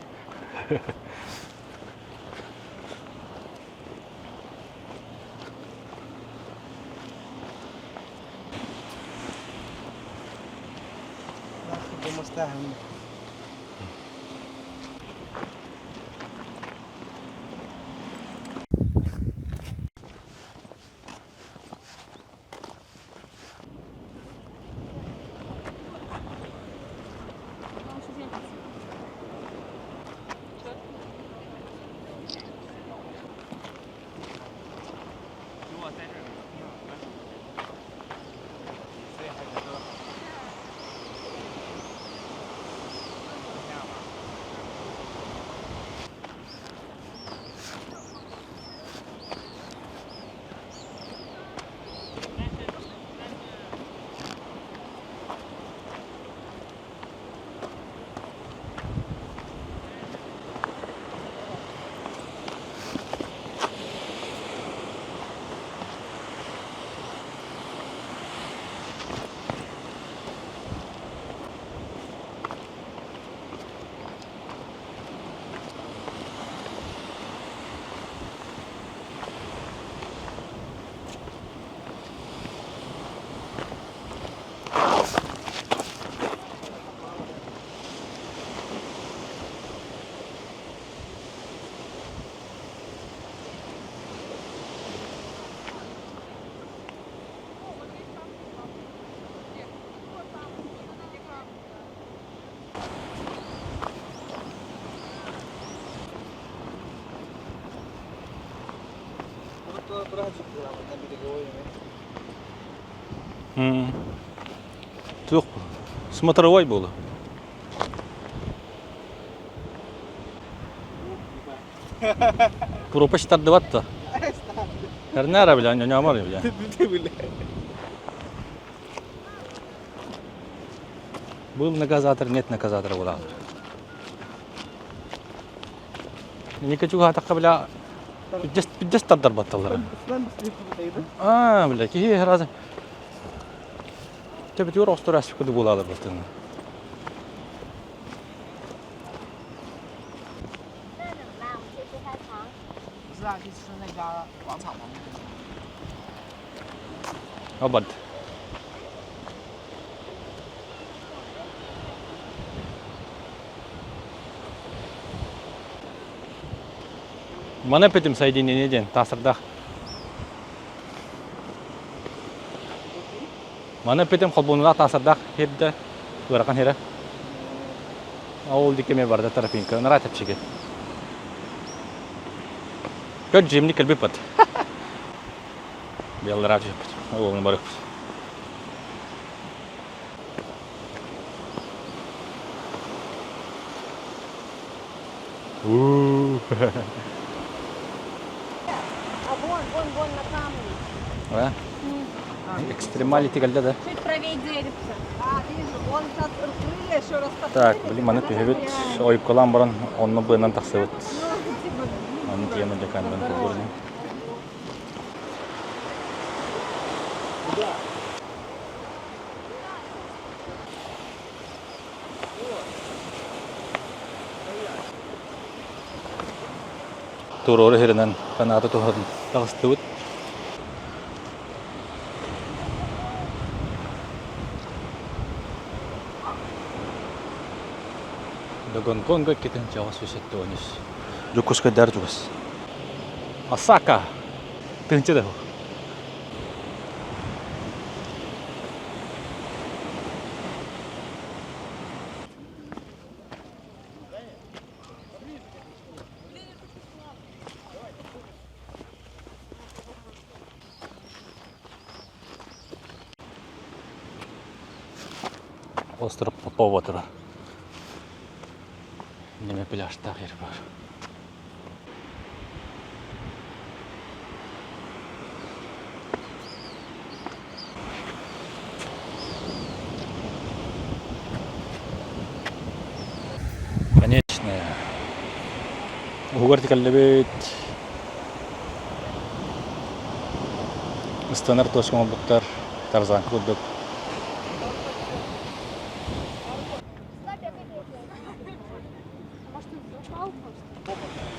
Туох смотровой буолу. Пропасть тардыбат да. Эрнара бля, ньоҥомор бля. Был наказатор, нет наказатора буолаҕын. Никачуга атахха бля пиддес тардар батталлара. Аа, бля, киһи разы Төбүтүгэр остор аспыкы буолаалар баттыны. Обод. Маны эппитим соединение диэн таасырдаах. Маны эппитим холбонуулаах таасырдаах сирдэ ыарахан сирэ. Ол диэки эмиэ барда тропинка. Ынараа чэпчэки. Көр дьиэмник кэлбиппит. Беллара түһүппүт. Ол барыппыт. А вон, вон, вон на камне. А? Экстремалити кэллэ да? Чуть правее деревца. А, вижу, он сейчас рыхлые еще раз Так, блин, маны түһэбит, ойуккалаан баран онно быанан тахсыбыт. Аны тиэмэ дьакаандан кулгурдум. Туруору сиринэн канааты туһан таҕыстыбыт. До Гонконга иккитин чаҕыс 173. Дьокуускайдаар чугас. Осака! Тыһыынча да Остров Попова турар. Неме пляжтаах ер бар. Конечная. Уһугар тикэллибит. Ыстанар точка оҥорбуттар. Тарзанка курдук. Может, он упал просто?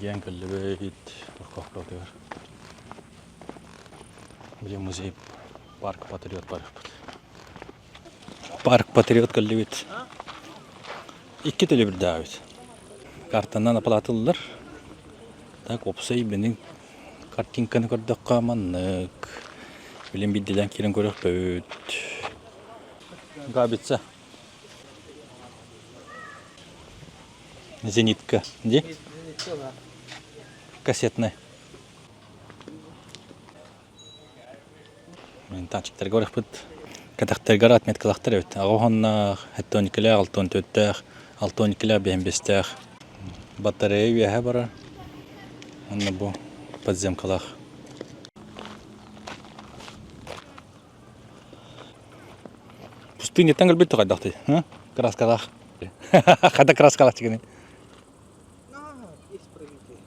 Эргийэн кэллибит Туркоһкотугар. Били музей парк Патриот барыахпыт. Парк Патриот кэллибит. Икки төлөбүрдээбит. Картанан оплатыллар. Так уопсай бини картинканы көрдөххө маннык. Билин биирдилээн киирэн көрүөхпүт. Габица. Зенитка. Где? Кассетная. Танчиктарга барыахпыт. Кэтэхтэргэр отметкалаахтар эбит. Аҕа уоннаах, сэттэ алта уон төртээх, алта уон иккилээх, биэһин биэстээх. Батарея үөһэ барар. Уонна бу подземкалаах. Пустыньяттан кэлбит хайдахтый? Краскалаах. Хата краскалаах чигини. Есть пробитие.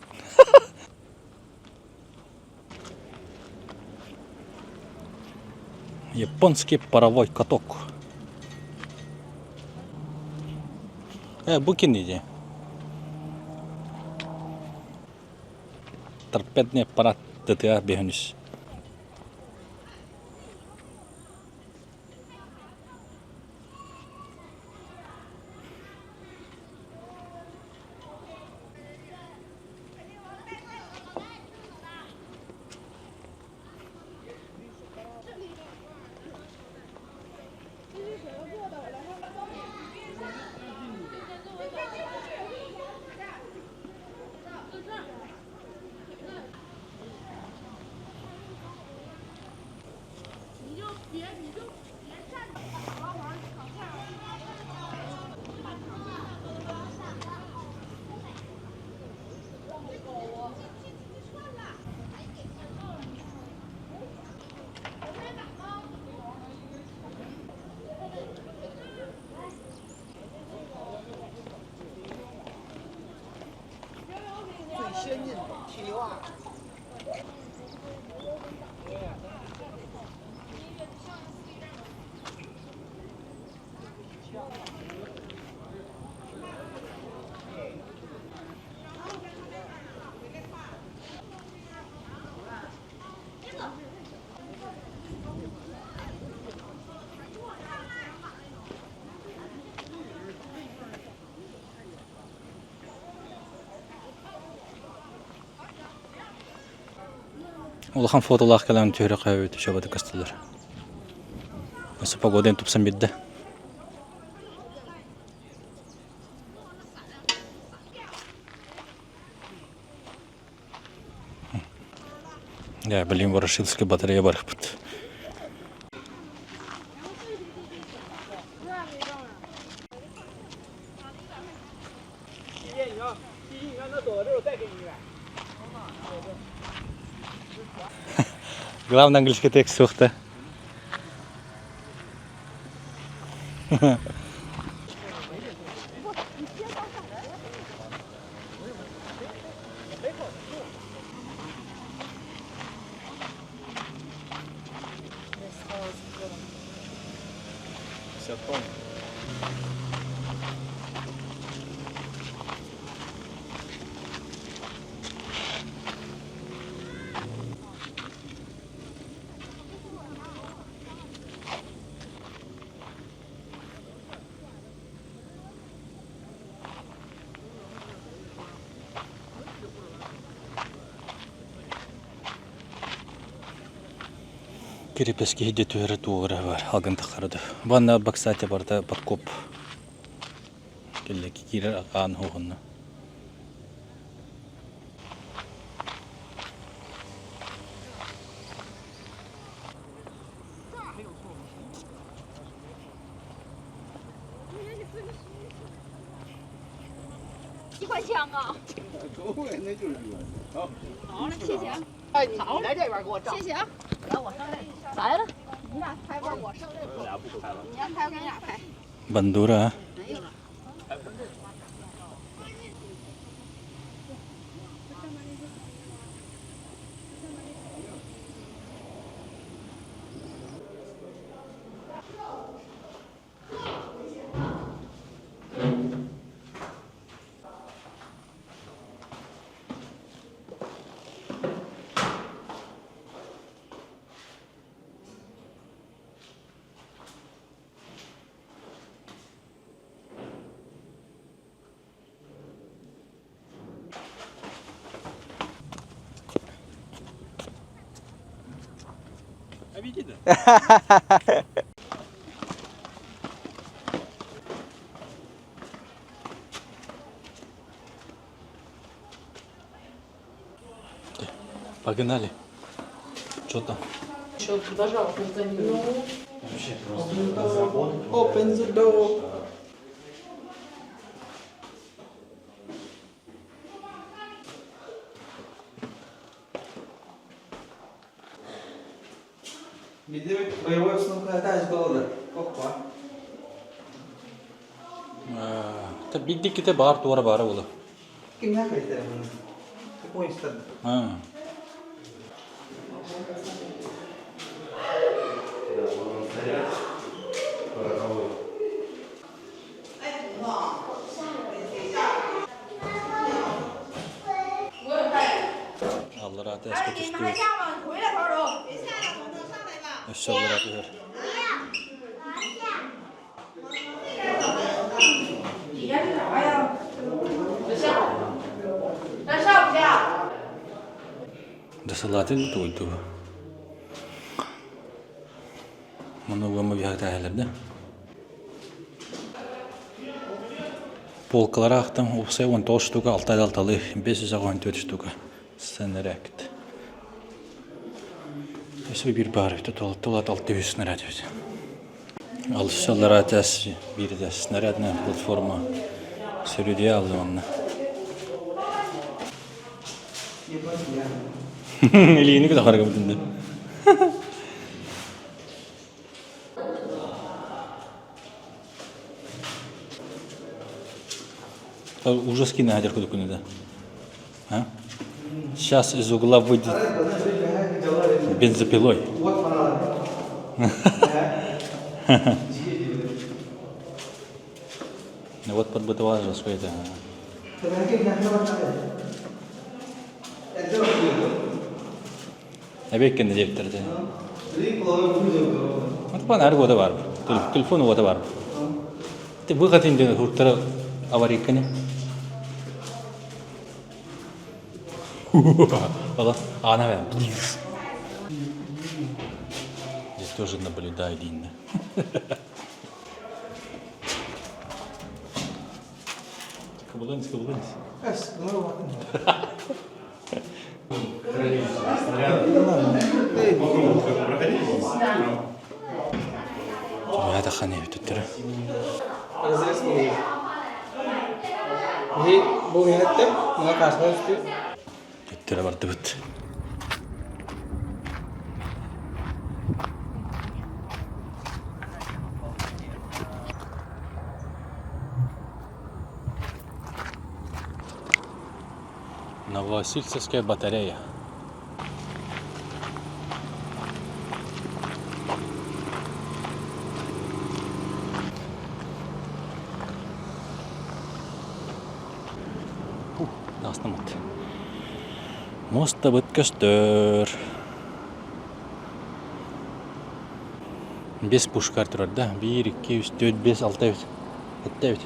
Японский паровой каток. Бу кини Торпедный аппарат ТТА биһүнүс. Улахан фотолаах кэлэн түһэрэ хаһыат үчүгэйдик көстөллөр. Өссө погода тупсан биэрдэ. Дьэ, билигин Ворошиловскай батарея барыахпыт. Главное английский текст суох да. Кирипэс киһи түһэрэ туора бар алгын таххарады. Ванна кстати барыта подкоп. Кэллэ киирэр аан хоһунна. 几块钱啊？好，好嘞，谢谢啊。哎，你来这边给我照。谢谢啊。来，我上这。来了，你俩拍吧，我上这。你要拍，我给你俩拍。 Бандура. Погнали. Что там? Еще продолжал функционировать. Open the door. Видимо, боевой обстановка это голода. Опа. Та биддикките баар туора баара буолар. Кимнээх эбиттэр Японецтар. Аллараа тээскэ түстүбүт. Өссө аллараа түһэр. Досылаатын тугуйдуу. Маны уома биһагытааһылар да. Полкалара ахтам уопсай 19 штука, 6 алталы, 584 штука. Снаряд. Өссө биир баар эбит, тула 600 снаряд эбит. Алышаллара тас биир снарядная платформа сөрүдүйэ алла манна. Илиини кытахарга бүтүндө. Ужас кино хадер кудукуну да. А? Сейчас из угла выйдет бензопилой. Ну вот подбытовала же свои это. Эбеккен диэбиттэр этэ. Отпан ар года бар. Телефон уота бар. Ты выход инден хуртара аварийканы. Ала, ана Здесь тоже наблюдаю длинно. Кабылынс, кабылынс. Ребята ханы бүтүттөрө. Разрез не. И бу хәтта моңа каршы өстү. Бүттөрө бардыбыт. Новосильцевская батарея. Таастаммыт. Муостабыт көстөр. Бес пушкар турар да. Биир, икки, үс, төрт, бес, алта эбит. Этте эбит.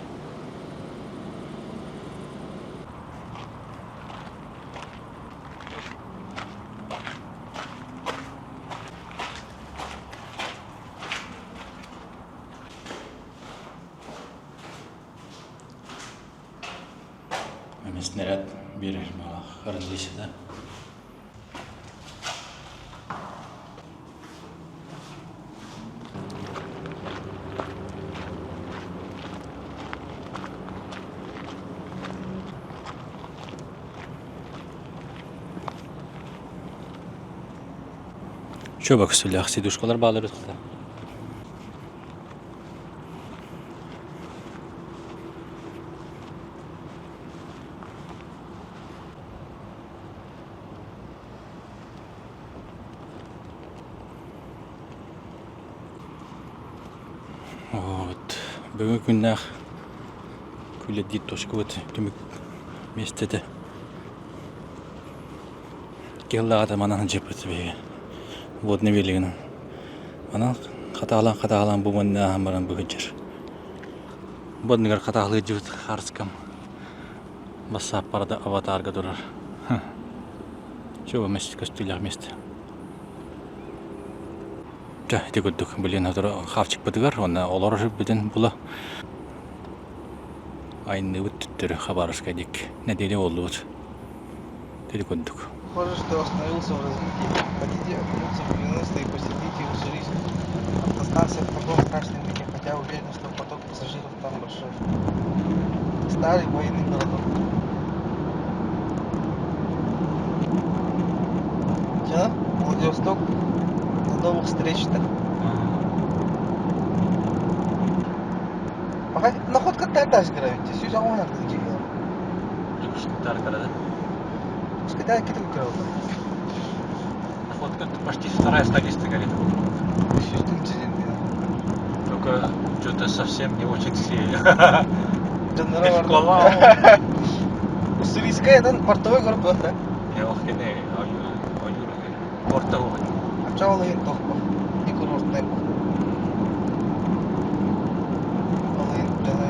Эмис снаряд биэрэр хранилищета. Чөбө көстүүлээх сидушкалар баалар эбит Вот. Бүгүн күннээх күлэдиир точкабыт түмүк миэстэтэ. Киһилээҕэ манан дьыппыт биһиги. Водный велигинэн. Манан хатаалаан-хатаалаан бу манна ааһан баран быһыдьар. Бу анныгар хатаалыы дьыбыт хаарыскам бассааппарда аватарга турар. Чего көстүүлээх место. Чэ, ити курдук билигин сотору хавчикпытыгар уонна олорор сирбитин була айанныыбыт төттөрү Хабаровскай диэки нэдиэлэ буоллубут. Ити курдук. Похоже, что остановился в развитии. Хотите окунуться в 90-е и посетите Уссурийск. Автостанция в таком страшном виде, хотя уверен, что поток пассажиров там большой. Старый военный городок. Чё? Владивосток. До новых встреч-то. Пока находка тарташ гравити. Сүүс аҕыс кило. Дьокуускайдар Скайда китим кило. Находка почти вторая столица горит. Сүүс тыһыынча Только что-то совсем не очень сильно. Дьонноро Школа. Уссурийская это портовой город был, да? Ойуур Портовой. А ол иһин тохпо. Не курортный был. Ол иһин дьоно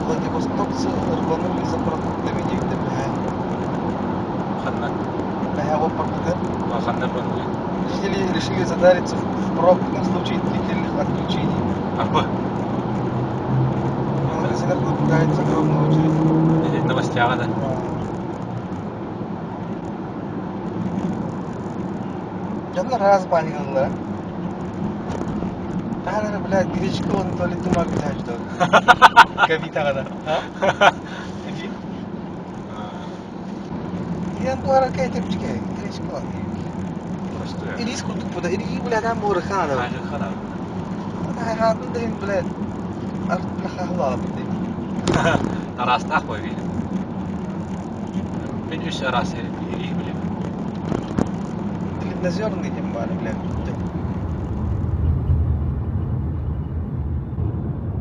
Владивостокцы рванули за продуктами диэбитэ бэһэ. Ханна. Бэһэ оппакыты. Ханна рванули. Жители решили задариться впрок на случай длительных отключений. Арба. В магазинах наблюдается огромная очередь. Или новостяга, да? Дьоннор араас баанньыгаллара. Таһаар блядь, гречка уонна туалет бумага ждет. Кабитаҕа да. Иди. Иэн туара кэтепчике, гречка уонна. Просто. Ирис курдук буда, ири блядь, там буурахана. Хана. Хаатын да блядь, арт бля блядь. Араастаах бой видим. Мин үс араас ири билем. Длиннозерный тем баар, блядь.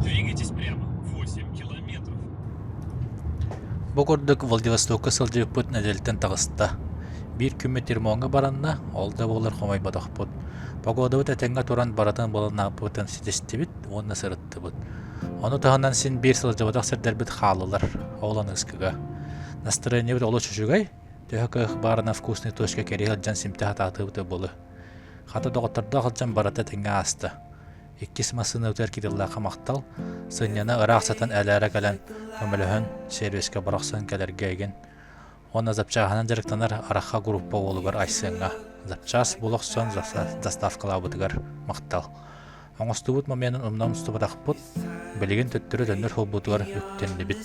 Двигайтесь прямо 8 километров. Бу курдук Владивостокка сылдьыбыппыт нэдиэлэттэн таҕыста. Биир күммүт ремоҥҥа баранна, ол да буоллар хомойботохпут. Погодабыт этэҥҥэ туран барытын былааннаабыппытын ситистибит уонна сырыттыбыт. Ону таһынан син биир сылдьыбатах сирдэрбит хааллылар, ол аныгыскыга. Настроениебыт олус үчүгэй, төһө кыах баарына вкусный точка кэрийэ сылдьан симтэ сатаатыбыт буолуо. Хата доҕоттордоох сылдьан барыта этэҥҥэ ааста. Иккис массыынабытыгар Кириллаахха махтал, сынньана ыраах сытан элээрэ кэлэн көмөлөһөн, сервискэ бырахсан кэлэргэ игин. Уонна запчааһынан дьарыктанар Арахха группа уолугар Айсеҥҥа запчаас була охсон доставкалаабытыгар махтал. Оҥостубут моменын умна умстубатахпыт, билигин төттөрү төннөр суолбутугар үктэннибит.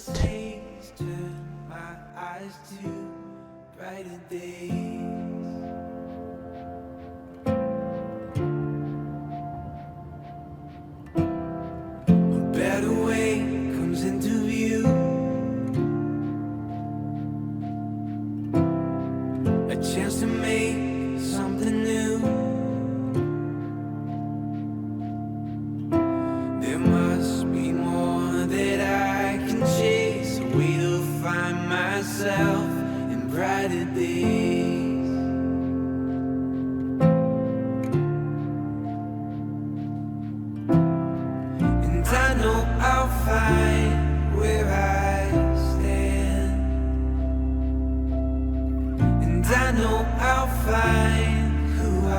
A better way comes into view. A chance to make something new. There must be more that I can chase. A way to find myself in brighter days. And I know I'll find where I stand. And I know I'll find who I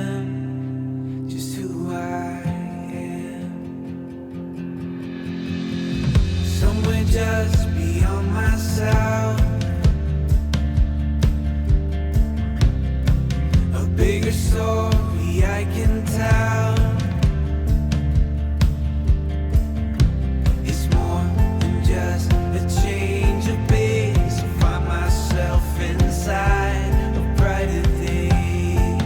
am. Just who I am. Somewhere just beyond myself. A bigger story I can tell. It's more than just a change of pace. I find myself inside of brighter days.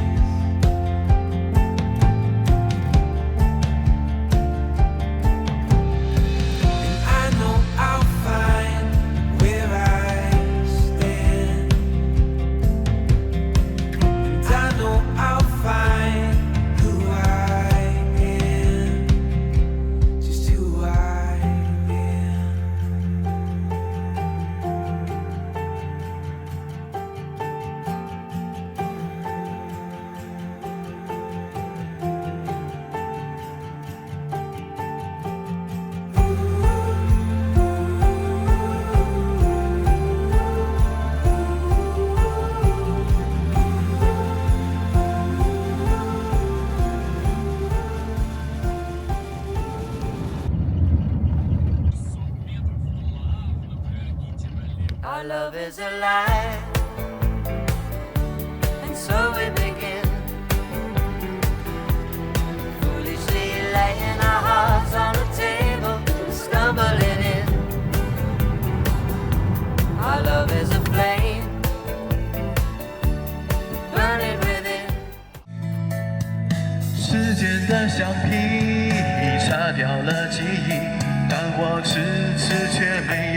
And I know I'll find where I stand. And I know I'll find. Our love is alive, and so we begin. Foolishly laying our hearts on the table, stumbling in. Our love is a flame, burning within. 时间的橡皮擦掉了记忆，但我迟迟却没